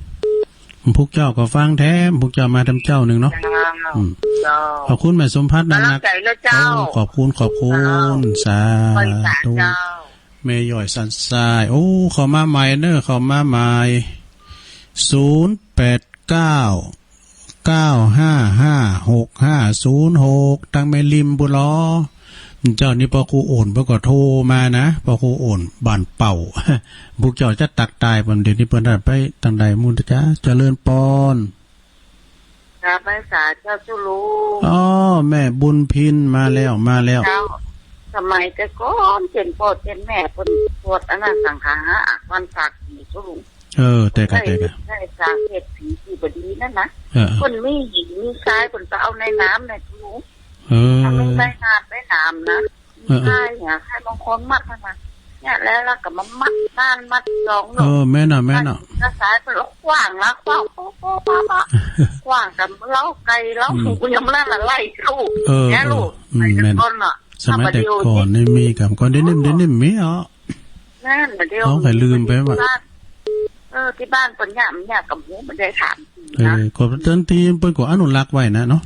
พวกเจ้าก็ฟังแถม พวกเจ้ามาแถมเจ้านึ่งเนาะ เจ้า อืม เจ้า ขอบคุณแม่สมภัทรนักๆ กำลังใจ๋นะเจ้า โอ้ ขอบคุณ ขอบคุณ เจ้า สาธุ ไหว้สาเจ้า แม่ย้อยสันทราย โอ้ เข้ามาใหม่เนอะ เข้ามาใหม่ ศูนย์แปดเก้า เก้าห้าห้า หกห้าศูนย์หก ตังแม่ริมปู้นลอ เจ้านี่ปอครูโอ่นเปิ้นก็โทรมานะ ปอครูโอ่นบ้านเป่า พวกเจ้าจะตักตายเปิ้น เดี๋ยวนี้เปิ้นไปตังใดหมู่จ๊ะ เจริญปอน กราบไหว้สาเจ้า เจ้าลูก อ๋อ แม่บุญพินมาแล้ว มาแล้ว เจ้า สมัยแต่ก่อน เจ้นป้อเจ้นแม่เปิ้นสวดอันนั้นสังฆาหะวันสากผี เจ้าลุง เออ แต่กะ แต่กะ ได้สากเศรษฐีตี้บ่ดีนั่นนะ เออ เปิ้นมีหินมีทราย เปิ้นก็เอาในน้ำน่ะ เจ้าลุง เออ เอาลงในน้ำ ในน้ำนะ เออ เออ ทรายเนี่ย ให้บางคนมัดนั่นนะ เนี่ย แล้ว แล้วก็มามัดด้านมัดสอง เออ แม่นน่ะ แม่นน่ะ แล้วทรายเปิ้นก็ขว้างละ ขว้าง ป๊อก ป๊อก ป๊อก ป๊อก ป๊อก ขว้างกันเล้าไก่เล้า อืม หมูยังนั่นน่ะ ไล่สู้ เออ เนี่ย เออ ลูก อืม ไอ้ แม่น ต้นน่ะ สมัยแต่ก่อนนี่มีกำก่อน เดี๋ยวนี้ เดี๋ยวนี้มีเหรอ นั่นน่ะ เดี๋ยว เอาใครลืมไปวะ ที่บ้าน เออ ที่บ้านเปิ้นย่ำ ย่ำกับหมู บ่ได้ถาม เออ นะ ก็เปิ้นตี้เปิ้นก็อนุรักษ์ไว้นะเนาะ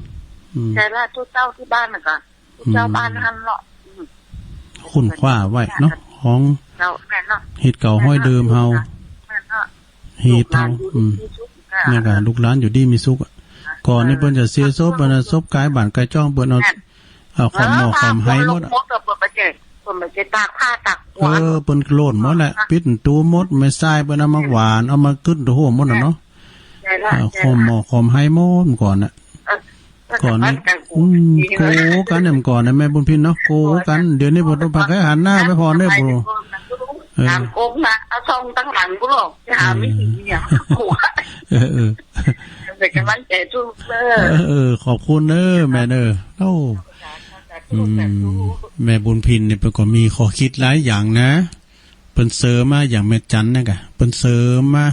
อืม ใช่ละ ตุ๊เจ้าตี้บ้านน่ะก็ ตุ๊เจ้า อืม บ้านหั้นเนาะ อืม ค้นคว้าไว้เนาะ ของ เจ้า แม่นเนาะ ฮีตเก่าฮ้อยเดิมเฮา แม่นเนาะ ฮีตเฮา ลูกหลานอยู่ อืม ดีมีสุข เนี่ยก็ลูกหลานอยู่ดีมีสุขอะ อ่ะ ก่อนนี่เปิ้นจะเสียศพ เออ อันนั้นศพก๋ายบ้านก๋ายจ้อง เปิ้นเอา แม่น เอาขอมหม้อ เออ ขอมไหหมดอะ หม้อก็เปิ้นบ่ใจ้ เปิ้นบ่ใจ้ตากผ้าตาก เออ เปิ้นโล่นหมดแหละ อ่ะ ปิดประตู๋หมด แม่ทรายเปิ้นเอามาหว่าน เอามาขึ้นตะหัวหมดน่ะเนาะ ใช่ละ เอา ใช่ละ ขอมหม้อขอมไหหมดก่อนน่ะ เออ ก่อนนี่ อืม โกกันเนี่ยก่อนนะ แม่บุญพินเนาะ โกกัน เดี๋ยวนี้บ่ต้องไปหันหน้าไปผ่อนเด้อ โก เออ ตามโกงนะ เอาส่องตังหลังกูหรอก จะหาไม่ถึงเนี่ย เออ เออ เออ เป็นกำลังใจ๋สู้เด้อ เออ เออ ขอบคุณเด้อแม่เด้อ โอ้ สาธุ สาธุ อืม สาธุ แม่บุญพินนี่เปิ้นก็มีข้อคิดหลายอย่างนะ เปิ้นเสริมมาอย่างแม่จันเนี่ยกะ เปิ้นเสริมมา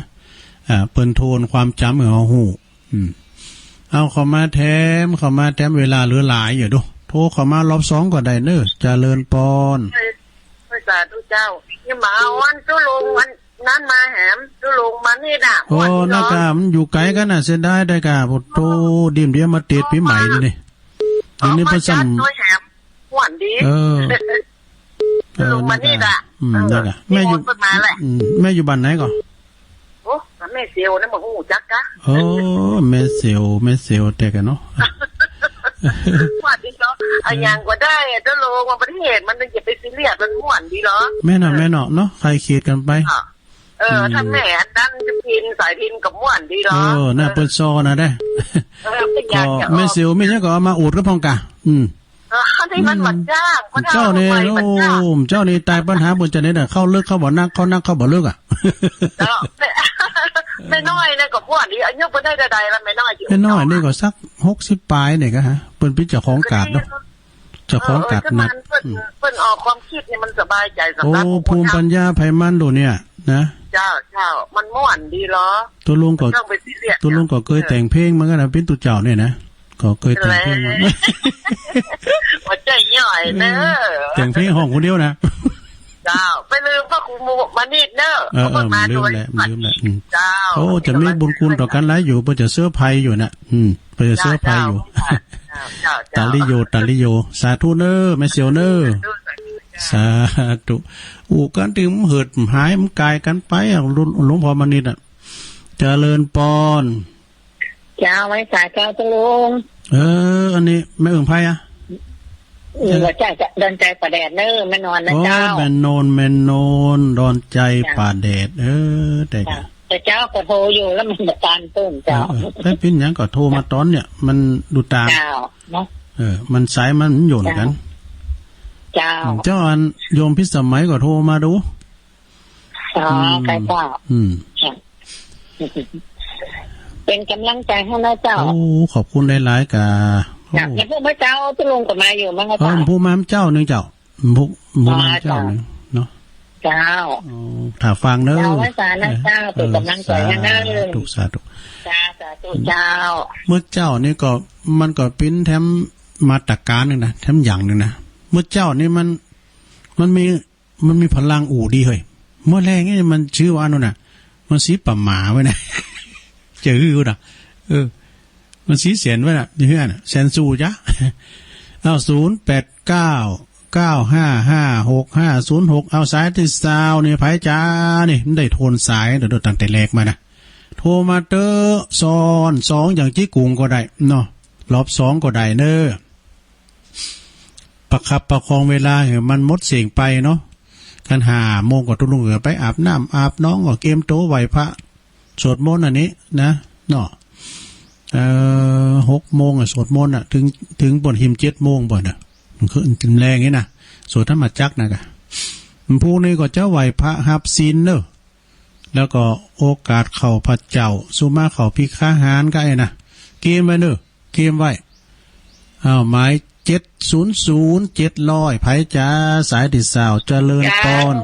อ่า เปิ้นทวนความจ๋ำหื้อเฮาฮู้ อืม เอาเข้ามาแถม เข้ามาแถม เวลาเหลือหลายอยู่ดู โทรเข้ามารอบสองก็ได้เน้อ เจริญปอน เออ สาธุเจ้า ยังมาเอาอันตุ๊ลุงอันนั้นมาแหม ตุ๊ลุงมานี่น่ะ โอ้ ม่วนดีเนาะ น่ากะมันอยู่ไก๋กั๋นน่ะ เสียดายได้กะ โอ้โธ่ ดิมเดียวมาติดปี๋ใหม่นี่ เดี๋ยวนี้เปิ้นซ้ำ เอามาจัดโตยแหม ม่วนดี เออ ตุ๊ลุงมานี่น่ะ เออ น่ากะ อืม เออ น่ากะ แม่อยู่ เปิ้นมาแหละ อืม แม่อยู่บ้านไหนก่อ โอ้ แม่เสียวนะ บ่ฮู้จักกะ โอ้ แม่เสียว แม่เสียวแต่กะเนาะ ม่วนดีเนาะ อะหยังก็ได้อะ ตุ๊ลุง ว่าประเทศมันอย่าไปซีเรียส มันม่วนดีเนาะ แม่นเนาะ แม่นเนาะ เนาะ ใค่เขียดกั๋นไป อ่ะ เออ อืม ถ้าแม่อันนั้นจะพิน สายพินก็ม่วนดีเนาะ เออ น่ะ เออ เปิ้นซอน่ะเด้ เออ เปิ้นอยากจะออก ก็แม่เสียวมีหยังก็เอามาอวดกั๋นพ่องกะ อืม เออ อันนี้มัน อืม บ่จ้าง เจ้านี่ เจ้านี่ โอ้ เจ้านี่ต๋ายปัญหาเปิ้นจะไหนน่ะ เข้าเลิกเข้าบ่นัก เข้านักเข้าบ่เลิกอะ เจ้า แม่ แม่น้อยนี่ก็ม่วนดี อายุเปิ้นได้เต้าใดละ แม่น้อย แม่น้อยนี่ก็สักหกสิบป๋ายนี่กะฮะ เปิ้นเป๋นเจ้าของก๋าดเนาะ เจ้าของก๋าด เออ เออ นัก เปิ้น อืม เปิ้นออกความคิดนี่มันสบายใจ๋สำหรับ โอ้ ภูมิปัญญาไผมันโดเนี่ยนะ เจ้า เจ้า มันม่วนดีเหรอ ตุ๊ลุงก็ บ่ต้องไปซีเรียส ตุ๊ลุงก็เกยแต่งเพลงเหมือนกั๋นนะ เป๋นตุ๊เจ้าเนี่ยนะ ก็เกยแต่งเพลงมา เลย หัวใจ๋ย่อยเน้อ แต่งเพลงฮ้องคนเดียวนะ เจ้า ไปลืมพระครูมานิดเน้อ เออ เออ เปิ้นมา ลืมแหละ โดย ลืมแหละ อืม เจ้า โอ้ จะมีบุญคุณต่อกั๋นหลายอยู่ เปิ้นจะเซอร์ไพรส์อยู่น่ะ อืม เปิ้นจะเซอร์ไพรส์อยู่ เจ้า เจ้า เจ้า ตาลิโย ตาลิโย สาธุเน้อ แม่เสียวเน้อ สาธุ สาธุ อู้กั๋นตึงหืดหาย มันก๋ายกั๋นไปอะ หลวง หลวงพ่อมานิดอะ เจริญปอน เจ้า ไหว้สาเจ้าตุ๊ลุง เออ อันนี้แม่อึ่งไพรอะ อืม เออ บ่ใจ้ ดอนใจ๋ป่าแดดเน้อ แม่นอนนะ โอ้ เจ้า แม่นอน แม่นอน ดอนใจ๋ เจ้า ป่าแดด เออ แต่กะ เจ้า แต่เจ้าก็โทรอยู่แล้วมันบ่ตันเปิ้นเจ้า เออ เออ แต่เป๋นหยังก็โทรมาตอนเนี่ย มันดูตาม เจ้า เนาะ เออ มันสายมันหย่นกั๋น เจ้า เจ้า อืม เจ้าอันโยมพิสมัยก็โทรมาดู อ๋อ อืม ใจ้เจ้า อืม ค่ะ เป๋นก๋ำลังใจ๋หื้อนะเจ้า โอ้ ขอบคุณหลายๆ กะ เจ้า โอ้ แล้วพรุ่งนี้เจ้าตุ๊ลุงก็มาอยู่มั้ง เออ เจ้า พรุ่งนี้มาเจ้านึ่งเจ้า พรุ่ง พรุ่งนี้มาเจ้านึ่งเนาะ เจ้า อ๋อ ถ้าฟังเน้อ เจ้า ไหว้สานะเจ้า เป๋นก๋ำลังใจ๋หื้อนะ เออ สาธุ สาธุ เจ้า สาธุเจ้า เมื่อเจ้านี่ก็ มันก็เป๋นแถมมาตรก๋านนึ่งนะ แถมอย่างนึ่งนะ เมื่อเจ้านี่มัน มันมี มันมีพลังอู้ดีเฮ้ย เมื่อแลงนี่มันจื้อว่าอันนู้นน่ะ มันสีป่าหมาไว้นะ จะหื้อน่ะ เออ มันสีแสนไว้น่ะ นี่เฮือน่ะ แสนสู่จ๊ะ เอา ศูนย์แปดเก้า เก้าห้าห้า หกห้าศูนย์หก เอา สายตี้ซาวนี่ ไผจ๊ะนี่ มันได้โทนสาย เดี๋ยวตั้งแต่แรกมานะ โทรมาเต๊อะ ซ้อนสองอย่างจี๊กุ่งก็ได้เนาะ รอบสองก็ได้เน้อ ประคับประคองเวลาหื้อมันหมดเสี้ยงไปเนาะ คันห้าโมงก็ตุ๊ลุงก็ไปอาบน้ำอาบหนอง ก็เกียมตั๋วไหว้พระ สวดมนต์อันนี้นะ เนาะ เอ่อ หกโมงอะ สวดมนต์อะ เถิง เถิงป้นหิมเจ็ดโมงป้นอะ มันคือแลงนี่นะ สวดธรรมจักรนะกะ วันพูกนี้ก็จะไหว้พระฮับศีลเน่อ แล้วก็โอกาสเข้าพระเจ้า สุมาเข้าภิกขาหารก็ไอ้นะ เกมไว้เน่อ เกมไว้ อ้าว หมาย เจ็ดศูนย์ศูนย์ เจ็ดร้อย ไผจ๋า สายตี้ซาว เจริญปอน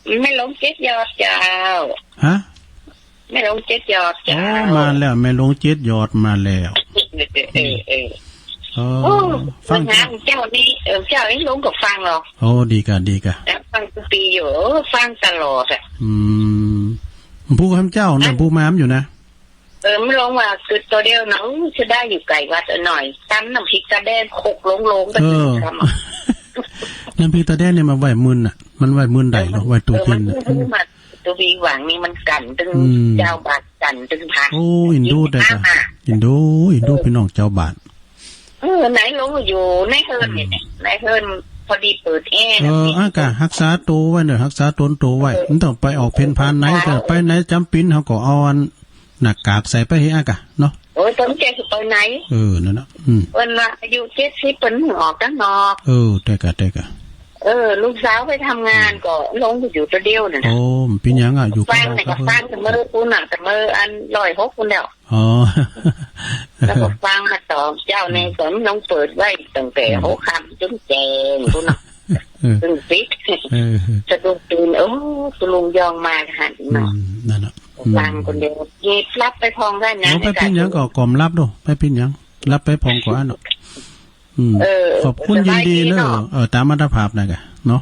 เจ้า แม่หลวงเจ็ดยอดเจ้า ฮะ แม่หลวงเจ็ดยอด อ๋อ เจ้า มาแล้ว แม่หลวงเจ็ดยอดมาแล้ว เออ เออ เออ อ๋อ โอ้ ฟัง งานเจ้านี่ เออ เจ้านี่หลวงก็ฟังเหรอ โอ้ ดีกะ ดีกะ แล้วฟังทุกปี๋อยู่ เออ ฟังตลอดอะ อืม ผู้คำเจ้าเนี่ย ผู้มาอยู่นะ เออ มันลงว่าคือตัวเดียวนะ อู้ จะได้อยู่ไกลวัดหน่อย ตำน้ำพริกตาแดง คกโลงๆ ก็ เออ ถึงคำอะ น้ำพริกตาแดงเนี่ยมันไหว้มื้อน่ะ มันไหว้มื้อใดเหรอ เออ ไหว้ตุ๊จีนน่ะ เออ มัน มันมาตุ๊จีนหว่างนี่มันกั๋นตึง อืม เจ้าบาทกั๋นตึงพระ โอ้ อินดูได้กะ อ่า อินดู อินดู เออ ปี้น้องเจ้าบาท เออ ไหนหลวงอยู่ในเฮือนนี่แหละ อืม ในเฮือนพอดีเปิดแอร์ เออ นะ อากะ ฮักษาตั๋วไว้เน่อ ฮักษาตนตั๋วไว้ เออ มันต้องไปออกเพ่นพ่านไหน เออ แต่ไปไหนจ๋ำเป๋น เฮาก็เอาอัน หน้ากากใส่ไปเฮอะกะเนาะ โอ้ย ตอนแกสิไปไหน เออ นั่นน่ะ อืม เปิ้นว่าอายุเจ็ดสิบเปิ้นออกตังนอก เออ แต่กะ แต่กะ เออ ลูกสาวไปทำงาน อืม ก็ลงไปอยู่ตัวเดียวนั่นน่ะ โอ้ เป๋นหยังอะ อยู่คนเดียว ฟังน่ะก็ฟังตะเมินปู้นน่ะ ตะเมินอันร้อยหกปู้นแล้ว อ๋อ แล้วก็ฟังมาต่อ เจ้าใน อืม สนลองเปิดไว้ตั้งแต่ อืม หัวค่ำจนแจ้งปู้นน่ะ เออ ตึงปิด เออ สะดุ้งตื่น โอ้ คุณลุงยองมาหัน อื เนาะ ม นั่นน่ะ อืม ฟังคนเดียว หยิบรับไปพองได้นะ โอ้ ไปเป๋นหยังก็ ก้อมรับดู ไปเป๋นหยัง รับไปพองก่อนเนาะ อืม เออ ขอบคุณ สบายดี ยินดีเน่อ เนาะ เออ ต๋ามอัตภาพน่ะกะ เนาะ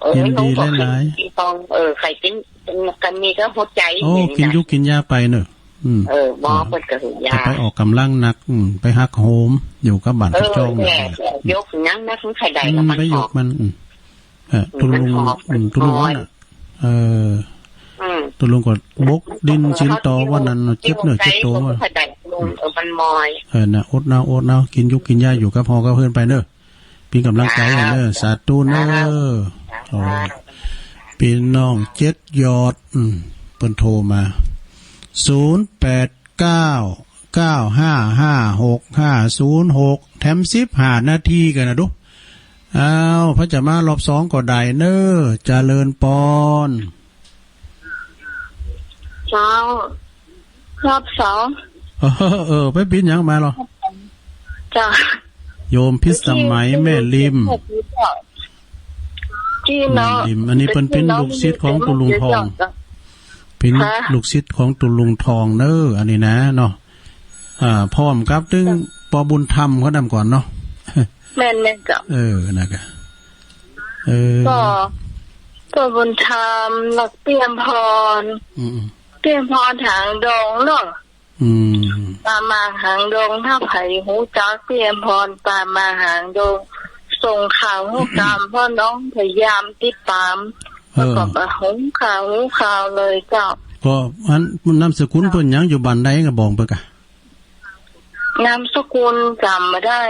เออ ยินดีหลายๆ พอง เออ ใครเป๋น เป๋นกั๋นนี่ก็หัวใจ โอ้ อย่างนี้นะ กิ๋นยุกกิ๋นยาไปเน่อ อืม เออ หมอเปิ้นก็หื้อยา จะไปออกก๋ำลังหนัก อืม ไปหักโหม อยู่กับบ้าน เออ กับจ้อง แหละ เนี่ย ยกหยังหนักมันใครได้ อืม กับมัน ไปยกมัน อืม เออ อืม ตุ๊ลุง มันหอบ อืม ตุ๊ลุง มันหอบ ว่าน่ะ เออ อืม ตุ๊ลุงก็บกดินสินตอวันนั้นน่ะ เจ็บเนื้อเจ็บตั๋ว มันหอบ เออ มันมอย เออ น่ะ อดเอา อดเอา กิ๋นยุกกิ๋นยาอยู่กับพ่อกับเพื่อนไปเน่อ เป๋นก๋ำลังใจ๋หื้อเน่อ สาธุเน่อ สาธุ โอ้ ปี้น้องเจ็ดยอด อืม เปิ้นโทรมา ศูนย์แปดเก้า เก้าห้าห้าหกห้าศูนย์หก แถมสิบห้านาทีกั๋นนะดู อ้าว พระจะมารอบสองก็ได้เน่อ เจริญปอน เจ้า รอบสอง เออ เออ ไปเป๋นหยังมาลอ เจ้า โยมพิสมัยแม่ริม ที่เนาะ แม่ริม อันนี้เปิ้นเป๋นลูกศิษย์ของตุ๊ลุงทอง เป๋น ฮะ ลูกศิษย์ของตุ๊ลุงทองเน่อ อันนี้นะเนาะ อ่า พร้อมกับตึง เจ้า ป้อบุญธรรมเขานำก่อนเนาะ แม่นๆ เจ้า เออ นะกะ เออ ก็ ป้อบุญธรรม แล้วเปียมพร อืมๆ เปียมพรหางดงเนาะ อืม ป้ามาหางดง ถ้าใผฮู้จักเปียมพร ป้ามาหางดง ส่งข่าวฮู้ตาม เพราะน้องพยายามติดตาม เออ แล้วก็บ่ฮู้ข่าว ฮู้ข่าวเลยเจ้า ก็อันนามสกุลเปิ้นหยัง อยู่บ้านใดก็บอกเปิ้นกะ นามสกุลจ๋ำบ่ได้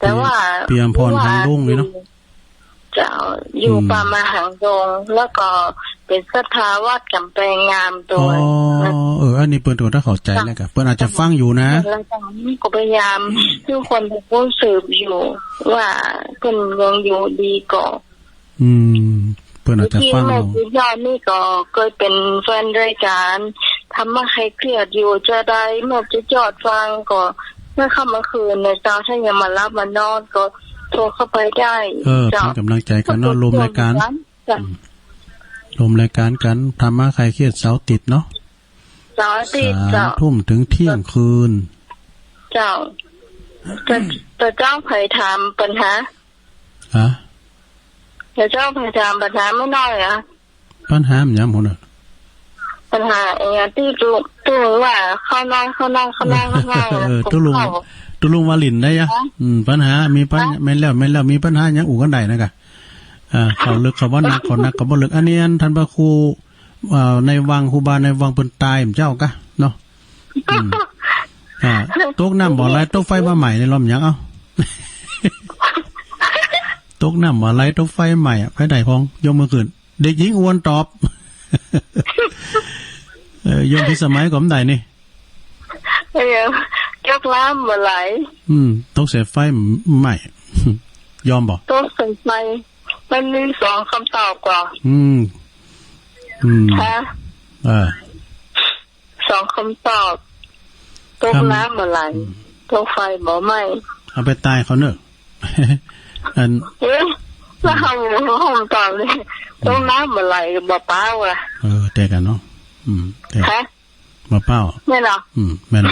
แต่ว่า เปียมพรหางดงนี่เนาะ เจ้า อยู่ อืม ป้ามาหางดง แล้วก็เป๋นศรัทธาวัดก๋ำแปงงามโตย อ๋อ เออ อันนี้เปิ้นก็ต้องเข้าใจ๋แล้วกะ เปิ้นอาจจะฟังอยู่นะ แล้วก็พยายาม ทุกคนเปิ้นสืบอยู่ ว่าเปิ้นยังอยู่ดีก่อ อืม เปิ้นอาจจะฟังอยู่ จริงๆ แม่สุดยอดนี่ก็เกยเป๋นแฟนรายก๋านธรรมะคลายเครียดอยู่ จะได้แม่สุดยอดฟังก็เมื่อค่ำเมื่อคืนนะเจ้า ถ้ายังบ่หลับบ่นอนก็โทรเข้าไปได้ เออ เจ้า เป๋นก๋ำลังใจ๋กั๋นเนาะ ร่วมรายก๋าน เจ้า อืม ร่วมรายก๋านกั๋น ธรรมะคลายเครียดเสาร์อาทิตย์เนาะ เสาร์อาทิตย์ เจ้า สามทุ่มถึงเที่ยงคืน เจ้า แต่ แต่เจ้าใผถามปัญหา ฮะ แต่เจ้าใผถามปัญหาแม่น้อยอะ ปัญหามันหยังหมดน่ะ ปัญหาไอ้ตี้ตุ๊ ตุ๊ลุงว่าเข้าน้อย เข้าน้อย เข้าน้อย เข้าน้อย เออ ตุ๊ลุง ตุ๊ลุงว่าหลิ้นได้ยะ ฮะ อืม ปัญหา มีปัญ ฮะ แม่นแล้ว แม่นแล้ว มีปัญหาหยังอู้กั๋นได้นะกะ อ่า เข้าลึกเข้าบ่หนัก เข้าหนักเข้าบ่ลึก อันนี้อันต้านพระครู อ่า ในวัง ครูบาในวังเปิ้นต๋ายแม่นเจ้ากะเนาะ อืม อ่า ตกน้ำบ่ไหล ตกไฟบ่ไหม้ ในลมหยัง เอ้า ตกน้ำบ่ไหล ตกไฟไหม้อะ ไผได้พ่อง ยกมือขึ้น เด็กหญิงอวนตอบ เออ โยมพิสมัยก็บ่ได้นี่ เออ ตกน้ำบ่ไหล อืม ตกใส่ไฟไหม้ ยอมบ่ ตกใส่ไฟ มันมีสองกำตอบก่อ อืม อืม ฮะ เออ สองกำตอบ ตกน้ำบ่ไหล อืม ตกไฟบ่ไหม้ เอาไปตายเขาเนอะ อัน เอ๊ะ แล้วเฮา เฮาตอบเลย ตกน้ำบ่ไหล บ่เป๋าอะ เออ แต่กั๋นเนาะ อืม แต่ ฮะ บ่เป๋า แม่นเหรอ อืม แม่น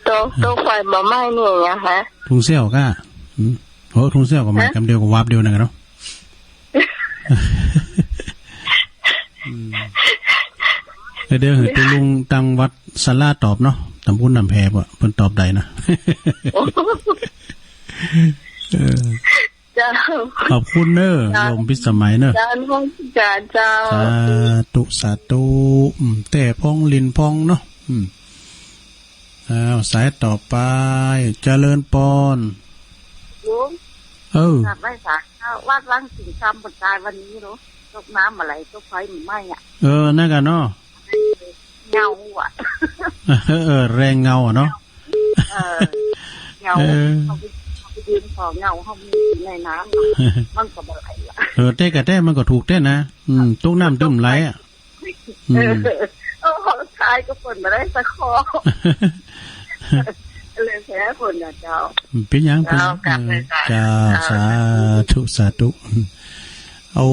ตก ตกไฟบ่ไหม้นี่หยังฮะ ถุงเสี้ยวก้า อืม โห ถุงเสี้ยวก็ไหม้ ฮะ กำเดียวก็วาบเดียวนั่นกั๋นเนาะ อืม เดี๋ยวหื้อตุ๊ลุงตังวัดสาราตอบเนาะ ตำบลน้ำแพบ่ เปิ้นตอบได้นะ เออ เจ้า ขอบคุณเน้อ เจ้า โยมพิสมัยเน้อ เจ้า นมัสก๋ารเจ้า สาธุ สาธุ อืม แต่พ่องลินพ่องเนาะ อืม อ้าว สายต่อไป เจริญปอน ลุง เออ กราบไหว้สา วัดวังสิงห์คำ เปิ้นตายวันนี้เนาะ ตกน้ำบ่ไหล ตกไฟบ่ไหม้อะ เออ นั่นกั๋นเนาะ เงาอะ เออ เออ แรงเงาอะเนาะ เออ เงา เออ เฮาไป เฮาไปยืนส่องเงา เฮามีในน้ำ มันก็บ่ไหลอะ เออ แต่กะแต่มันก็ถูกแต่นะ อืม ตกน้ำตึงไหลอะ อืม เออ เออ พอสุดท้ายก็เปิ้นบ่ได้สักข้อ เลยแพ้เปิ้นนะเจ้า เป๋นหยัง เป๋นหยัง เจ้า กราบไหว้สา เออ เจ้า สาธุ สาธุ โอ้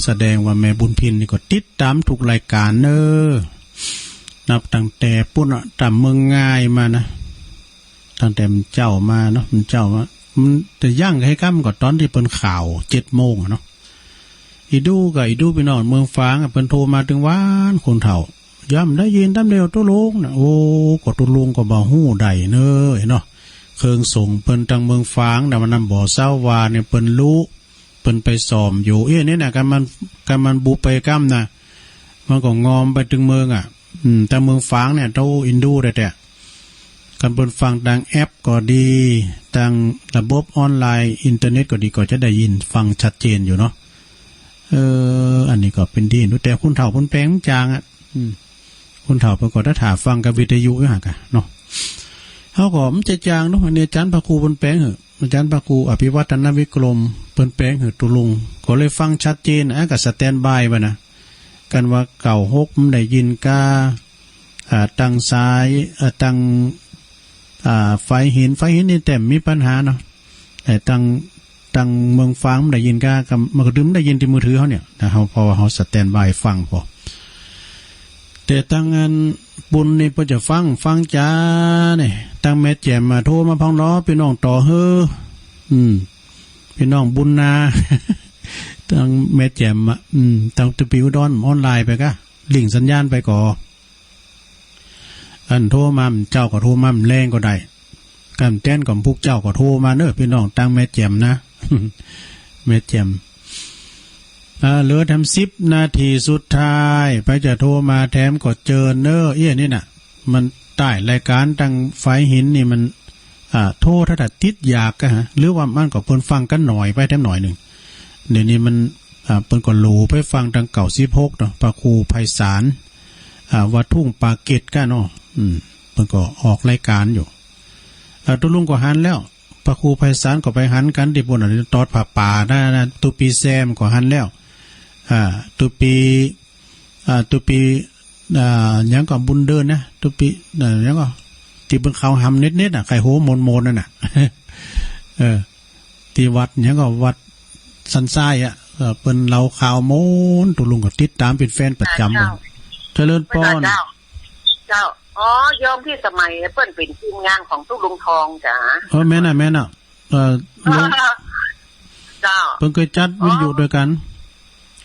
แสดงว่าแม่บุญพินนี่ก็ติดต๋ามทุกรายก๋านเน้อ นับตั้งแต่ปู๊นอะ ต๋ามเมืองงายมานะ ตั้งแต่มันเจ้ามาเนาะ มันเจ้ามา มันจะยังใค่ก้ำก็ต๋อนตี้เปิ้นข่าวเจ็ดโมงอะเนาะ อีดูก็อีดูปี้น้องเมืองฝางอะ เปิ้นโทรมาตึงวาน คนเฒ่า ย่ำได้ยินต๋ามเดียวตุ๊ลุงนะ โอ้ ก็ตุ๊ลุงก็บ่ฮู้ใดเน้อเนาะ เครื่องสงฆ์เปิ้นตังเมืองฝางนะ วันนั้นบ่เซาว่าเนี่ยเปิ้นรู้ เปิ้นไปซ่อมอยู่ เอ๊ะ นี่นะ คันมัน คันมันบุไปก้ำนะ มันก็งอมไปตึงเมืองอะ อืม ตังเมืองฝางเนี่ย เต้าอินดูแต๊ๆ คันเปิ้นฟังตังแอปก็ดี ตังระบบออนไลน์ อินเทอร์เน็ตก็ดี ก็จะได้ยินฟังชัดเจนอยู่เนาะ เออ อันนี้ก็เป๋นดีเนาะ แต่คนเฒ่าเปิ้นแปลงมันจางอะ อืม คนเฒ่าเปิ้นก็ถ้าถ่าฟังกับวิทยุอยู่หั้นกะเนาะ เฮาก็มันจะจางเนาะ อันนี้อาจ๋ารย์พระครูเปิ้นแปลงเหอะ อาจ๋ารย์พระครูอภิวัฒนวิกรม เปิ้นแปลงหื้อตุ๊ลุง ก็เลยฟังชัดเจน อ่ะ ก็สแตนด์บายไว้นะ กันว่าเก้าหกมันได้ยินก้า อ่า ตังสาย อ่า ตัง อ่า ฝายหิน ฝายหินนี่แต้มมีปัญหาเนาะ แต่ตัง ตังเมืองฝางมันได้ยินก้า ก็มันก็ดึงได้ยินตี้มือถือเฮาเนี่ยนะ เฮา เพราะว่าเฮาสแตนด์บายฟังพอ แต่ตังอันปุณนี่เปิ้นจะฟัง ฟังจ๋าเนี่ย ตังแม่แจ่มมาโทรมาพ่องเนาะ ปี้น้องต่อเฮ้อ อืม ปี้น้องบุญนา ตังแม่แจ่มอะ อืม ตังตะปิวดอนออนไลน์ไปกะ ลิงก์สัญญาณไปก่อ อันโทรมา เจ้าก็โทรมา แลงก็ได้ กำแต้นก็พุกเจ้าก็โทรมาเน้อ ปี้น้องตังแม่แจ่มนะ แม่แจ่ม อ่า เหลือแถมสิบนาทีสุดท้าย ไปจะโทรมาแถมก็เจิญเน้อ เอี้ยนี่น่ะ มันใต้รายการตังฝายหินนี่มัน อ่า โทรถ้าติดอยากกะฮะ หรือว่ามันก็เปิ้นฟังกั๋นหน่อยไปแถมหน่อยนึ่ง เดี๋ยวนี้มัน อ่า เปิ้นก็หลูไปฟังตังเก้าสิบหกเนาะ พระครูไพศาล อ่า วัดทุ่งปาเกร็ดกะเนาะ อืม เปิ้นก็ออกรายการอยู่ อ่า ตุ๊ลุงก็หันแล้ว พระครูไพศาลก็ไปหันกั๋นตี้ปุณน่ะ ตอดผ้าป่านะ นะ ตุ๊ปีแซมก็หันแล้ว อ่า ตุ๊ปี อ่า ตุ๊ปี อ่า หยังก็บุญเดินนะ ตุ๊ปี อ่า หยังก็ ตี้เปิ้นเขาหำเน็ดๆ น่ะ ใค่โฮโมนๆ นั่นน่ะ เออ ตี้วัดหยังก็วัดสันทรายอะ เออ เปิ้นเล่าข่าวโมน ตุ๊ลุงก็ติดต๋ามเป๋นแฟนประจ๋ำ เจ้า เจริญปอน เจ้า เจ้า อ๋อ โยมพิสมัยเปิ้นเป๋นทีมงานของตุ๊ลุงทองจ๋า เออ แม่นน่ะ แม่นน่ะ เอ่อ ลุง เจ้า เปิ้นเกยจัดวิทยุตวยกั๋น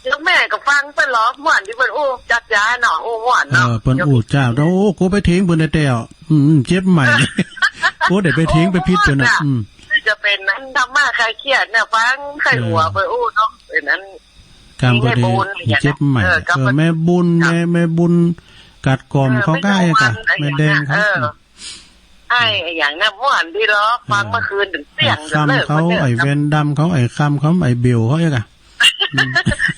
เดี๋ยวแม่ก็ฟังเปิ้นหลอกม่วนตี้เปิ้นอู้จัดจ๋าเนาะ อู้ม่วนเนาะ เออ เปิ้นอู้จ๋า โอ้ กูไปเถียงเปิ้นได้แต่ อืม อืม เจ็บใหม่ กูได้ไปเถียงไปผิดเปิ้นน่ะ อู้ม่วนน่ะ อืม คือจะเป๋นนั้นธรรมะคลายเครียดเนี่ย ฟังคลายหัว เออ เปิ้นอู้เนาะ เป๋นนั้น กำก็ดี แม่บุญ เจ็บใหม่ เออ กำก็ เออ แม่บุญ เจ้า แม่ แม่บุญ กัดกล่อม เออ เขาก็ แม่ ไอ้กะ แม่แดงเขา เออ อืม ไอ้อย่างนั้นม่วนดีหรอก ฟังเมื่อคืนเถิงเตี้ยง ไอ้ค่ำเขา เลิก ไอ้แว่นดำเขา ไอ้ค่ำเขา ไอ้เบลเขาเอ๊ะกะ อืม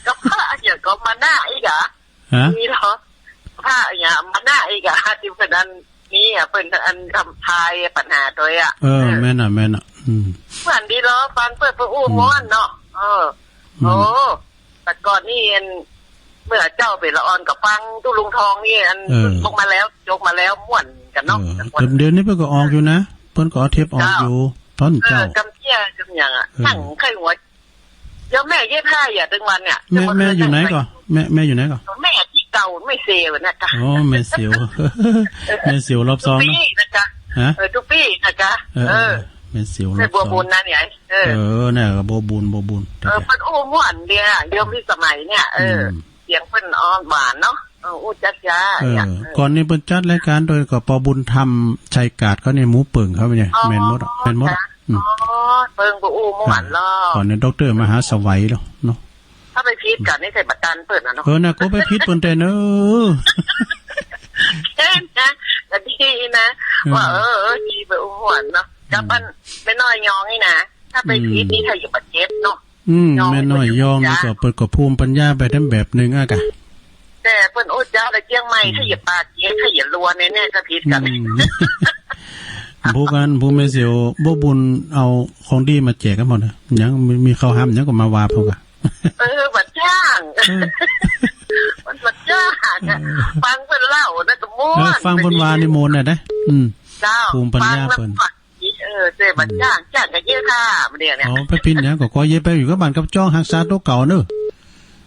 ก็พระอย่างก็มาหน้าอีกอะ ฮะ มีเหรอ พระอย่างมาหน้าอีกอะ ตี้เปิ้นอันนี้อะ เปิ้นอันทำทายปัญหาตวยอะ เออ เออ แม่นน่ะ แม่นน่ะ อืม ม่วนดีลอฟังเปิ้น เปิ้นอู้ อืม ม่วนเนาะ เออ อืม โอ้ แต่ก่อนนี่อัน เมื่อเจ้าเป๋นละอ่อนก็ฟังตุ๊ลุงทองนี่อัน เออ จกมาแล้ว จกมาแล้วม่วนกั๋นเนาะ เออ แต่ก่อน เดี๋ยว เดี๋ยวนี้เปิ้นก็ออกอยู่นะ เปิ้นก็เอาเทปออกอยู่ เจ้า ต้นเจ้า เออ กำเจี้ยกำหยังอะ เออ ตั้งไข้หัว เดี๋ยวแม่เย็บผ้าอย่าตึงวันเนี่ย แม่ แม่อยู่ไหนก่อ แม่ แม่อยู่ไหนก่อ แม่ตี้เก่า แม่เสียวนะจ๊ะ อ๋อ แม่เสียว แม่เสียวรอบสองนะ ตุ๊ปี้นะจ๊ะ ฮะ เออ ตุ๊ปี้นะจ๊ะ เออ เออ เออ แม่เสียวรอบสอง แม่บัวบุญนะเนี่ย เออ เออ เนี่ย บัวบุญ บัวบุญ เออ เปิ้นอู้ม่วนเดียว โยมพิสมัยเนี่ย เออ อืม เสียงเปิ้นอ่อนหวานเนาะ เออ อู้จ๊าจ๊า เออ เนี่ย เออ ก่อนนี้เปิ้นจัดรายก๋านโดยก็ปอบุญธรรม ชัยกาดเขาเนี่ย หมู่เปิ้งเขาเนี่ย อ๋อ แม่นหมดอะ แม่นหมดอะ จ๊ะ อืม อ๋อ เปิ้งก็อู้ม่วนลอ ก่อนเนี่ยด็อกเตอร์มหาสวัยลอเนาะ ถ้าไปผิดกั๋นนี่ใส่บัตรตันเปิ้นน่ะเนาะ เออ น่ะ ก็ไปผิดเปิ้นแต่เนิ่น แค่นะ ก็ดีนะ เออ ว่า เออ เออ ดีไปอู้ม่วนเนาะ อืม กับอันแม่น้อยยองนี่นะ ถ้าไปผิดนี่ อืม ถ้าอย่าบาดเจ็บเนาะ อืม ยอง แม่น้อยยองนี่ก็ เปิ้นก็ภูมิปัญญาไปแถมแบบนึ่งอะกะ แต่เปิ้นอู้จ๊าละเจียงใหม่ อืม ถ้าอย่าบาดเจ็บ ถ้าอย่าลัวแน่ๆ ก็ผิดกั๋น อืม ผู้กัน ผู้แม่เสียว บัวบุญเอาของดีมาแจกกั๋นหมดนะ ยังมี มีข้าวหลามยังก็มาว่าพวกอะ เออ บัดจ้าง เออ มันบัดจ้างอะ เออ ฟังเปิ้นเล่านะก็ม่วน เออ ฟังเปิ้นว่านี่ม่วนน่ะนะ อืม เจ้า ภูมิปัญญา ฟังแล้ว เปิ้น ม่วน เออ แต่บัดจ้าง อืม จ้างก็เยียะค่ะ มันเดี๋ยวเนี่ย อ๋อ ไปปิ้นหยังก็ ก็เยียะไปอยู่กับบ้านกับจ้อง ฮักษาตั๋วเก่าเนาะ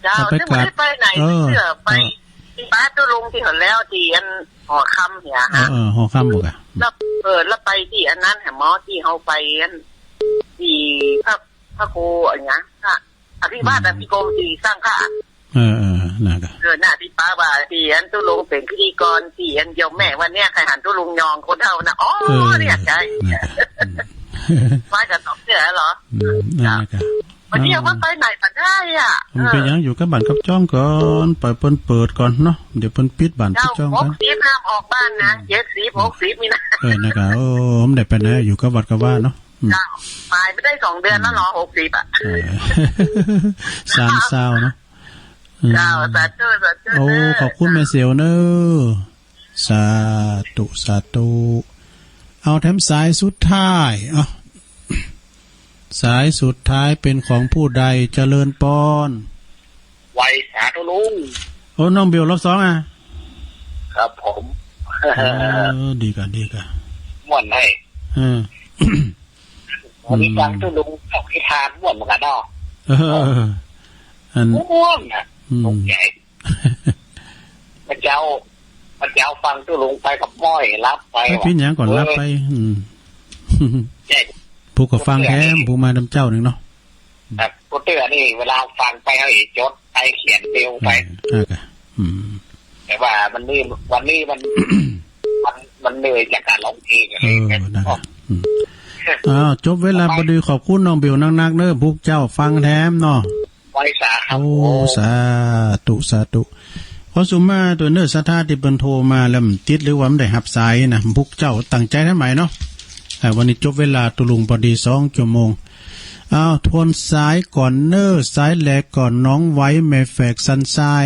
เจ้า จะไป ซึ่งบ่ได้ไปไหน เออ เตื้อ ไป เออ ตี้บ้านตุ๊ลุงตี้หั้นแล้ว ตี้อันหอคำเนี่ย เออ ฮะ เออ หอคำบ่กะ แล้ว เออ แล้วไปตี้อันนั้นแหม ตี้เฮาไปอัน ตี้พระ พระครูอันเนี้ย พระอภิวาท อืม อภิโกม ตี้สร้างพระ เออ เออ น่ะกะ เออ น่ะ ตี้ป้าว่า ตี้อันตุ๊ลุงเป๋นพิธีกร ตี้อันโยมแม่วันเนี้ย ใค่หันตุ๊ลุงยองคนเฒ่าน่ะ อ๋อ เออ เนี่ย ใจ้ น่ะกะ อืม ว่าจะสองเทื่อเหรอ อืม น่ะกะ วันนี้ยังบ่ไปไหนบ่ได้อะ มันเป๋นหยัง เออ อยู่กับบ้านกับจ้องก่อน ปล่อยเปิ้นเปิดก่อนเนาะ เดี๋ยวเปิ้นปิดบ้านปิดจ้องกั๋น เจ้า หกสิบห้ามออกบ้านนะ อืม เจ็ดสิบ หกสิบนี่นะ เออ น่ะกะ โอ้ บ่ได้ไปไหน อยู่กับวัดกับวาเนาะ อืม เจ้า ไปบ่ได้สองเดือนแล้วเนาะ อืม หกสิบอะ เออ สามซาวเนาะ เจ้า อืม สาธุ สาธุ โอ้ เด้อ ขอบคุณแม่เสียวเนาะ สาธุ สาธุ เอาแถมสายสุดท้าย เอา สายสุดท้ายเป๋นของผู้ใด เจริญปอน ไหว้สาตุ๊ลุง โอ้ น้องเบลรอบสองอะ ครับผม เออ ดีกะ ดีกะ ม่วนได้ เออ วันนี้ อืม ฟังตุ๊ลุงเล่านิทานม่วนเหมือนกั๋นเนาะ เออ อัน ม่วนน่ะ อืม ตกใจ๋ เมื่อเจ๊า เมื่อเจ๊าฟังตุ๊ลุงไปกับม้อย หลับไป ไปปิ้นหยังก่อน เออ หลับไป อืม ใจ้ ผู้ก็ฟังแถม ผู้มาต๋ามเจ้านึ่งเนาะ ครับ ผู้เตื้อนี่เวลาฟังไปเฮาจะจดไปเขียนเร็วไป เออ อ่ะ อืม แต่ว่ามันนี่ วันนี้มัน มัน มันเหนื่อยจากก๋านฮ้องเพลงอะ เออ นั่นน่ะ อืม อ้าว จบเวลาพอดี ขอบคุณน้องเบลนักๆ เน้อ ผู้เจ้าฟังแถมเนาะ ไหว้สาครับ โอ้ โอ้ สาธุ สาธุ ขอสุมาตวยเน้อ ศรัทธาตี้เปิ้นโทรมาแล้วบ่ติด หรือว่าบ่ได้ฮับสายนะ ผู้เจ้าตั้งใจ๋แถมใหม่เนาะ อ่า วันนี้จบเวลาตุ๊ลุงพอดีสองชั่วโมง อ้าว ทวนสายก่อนเน้อ สายแรกก่อน น้องไหว แม่แฝกสันทราย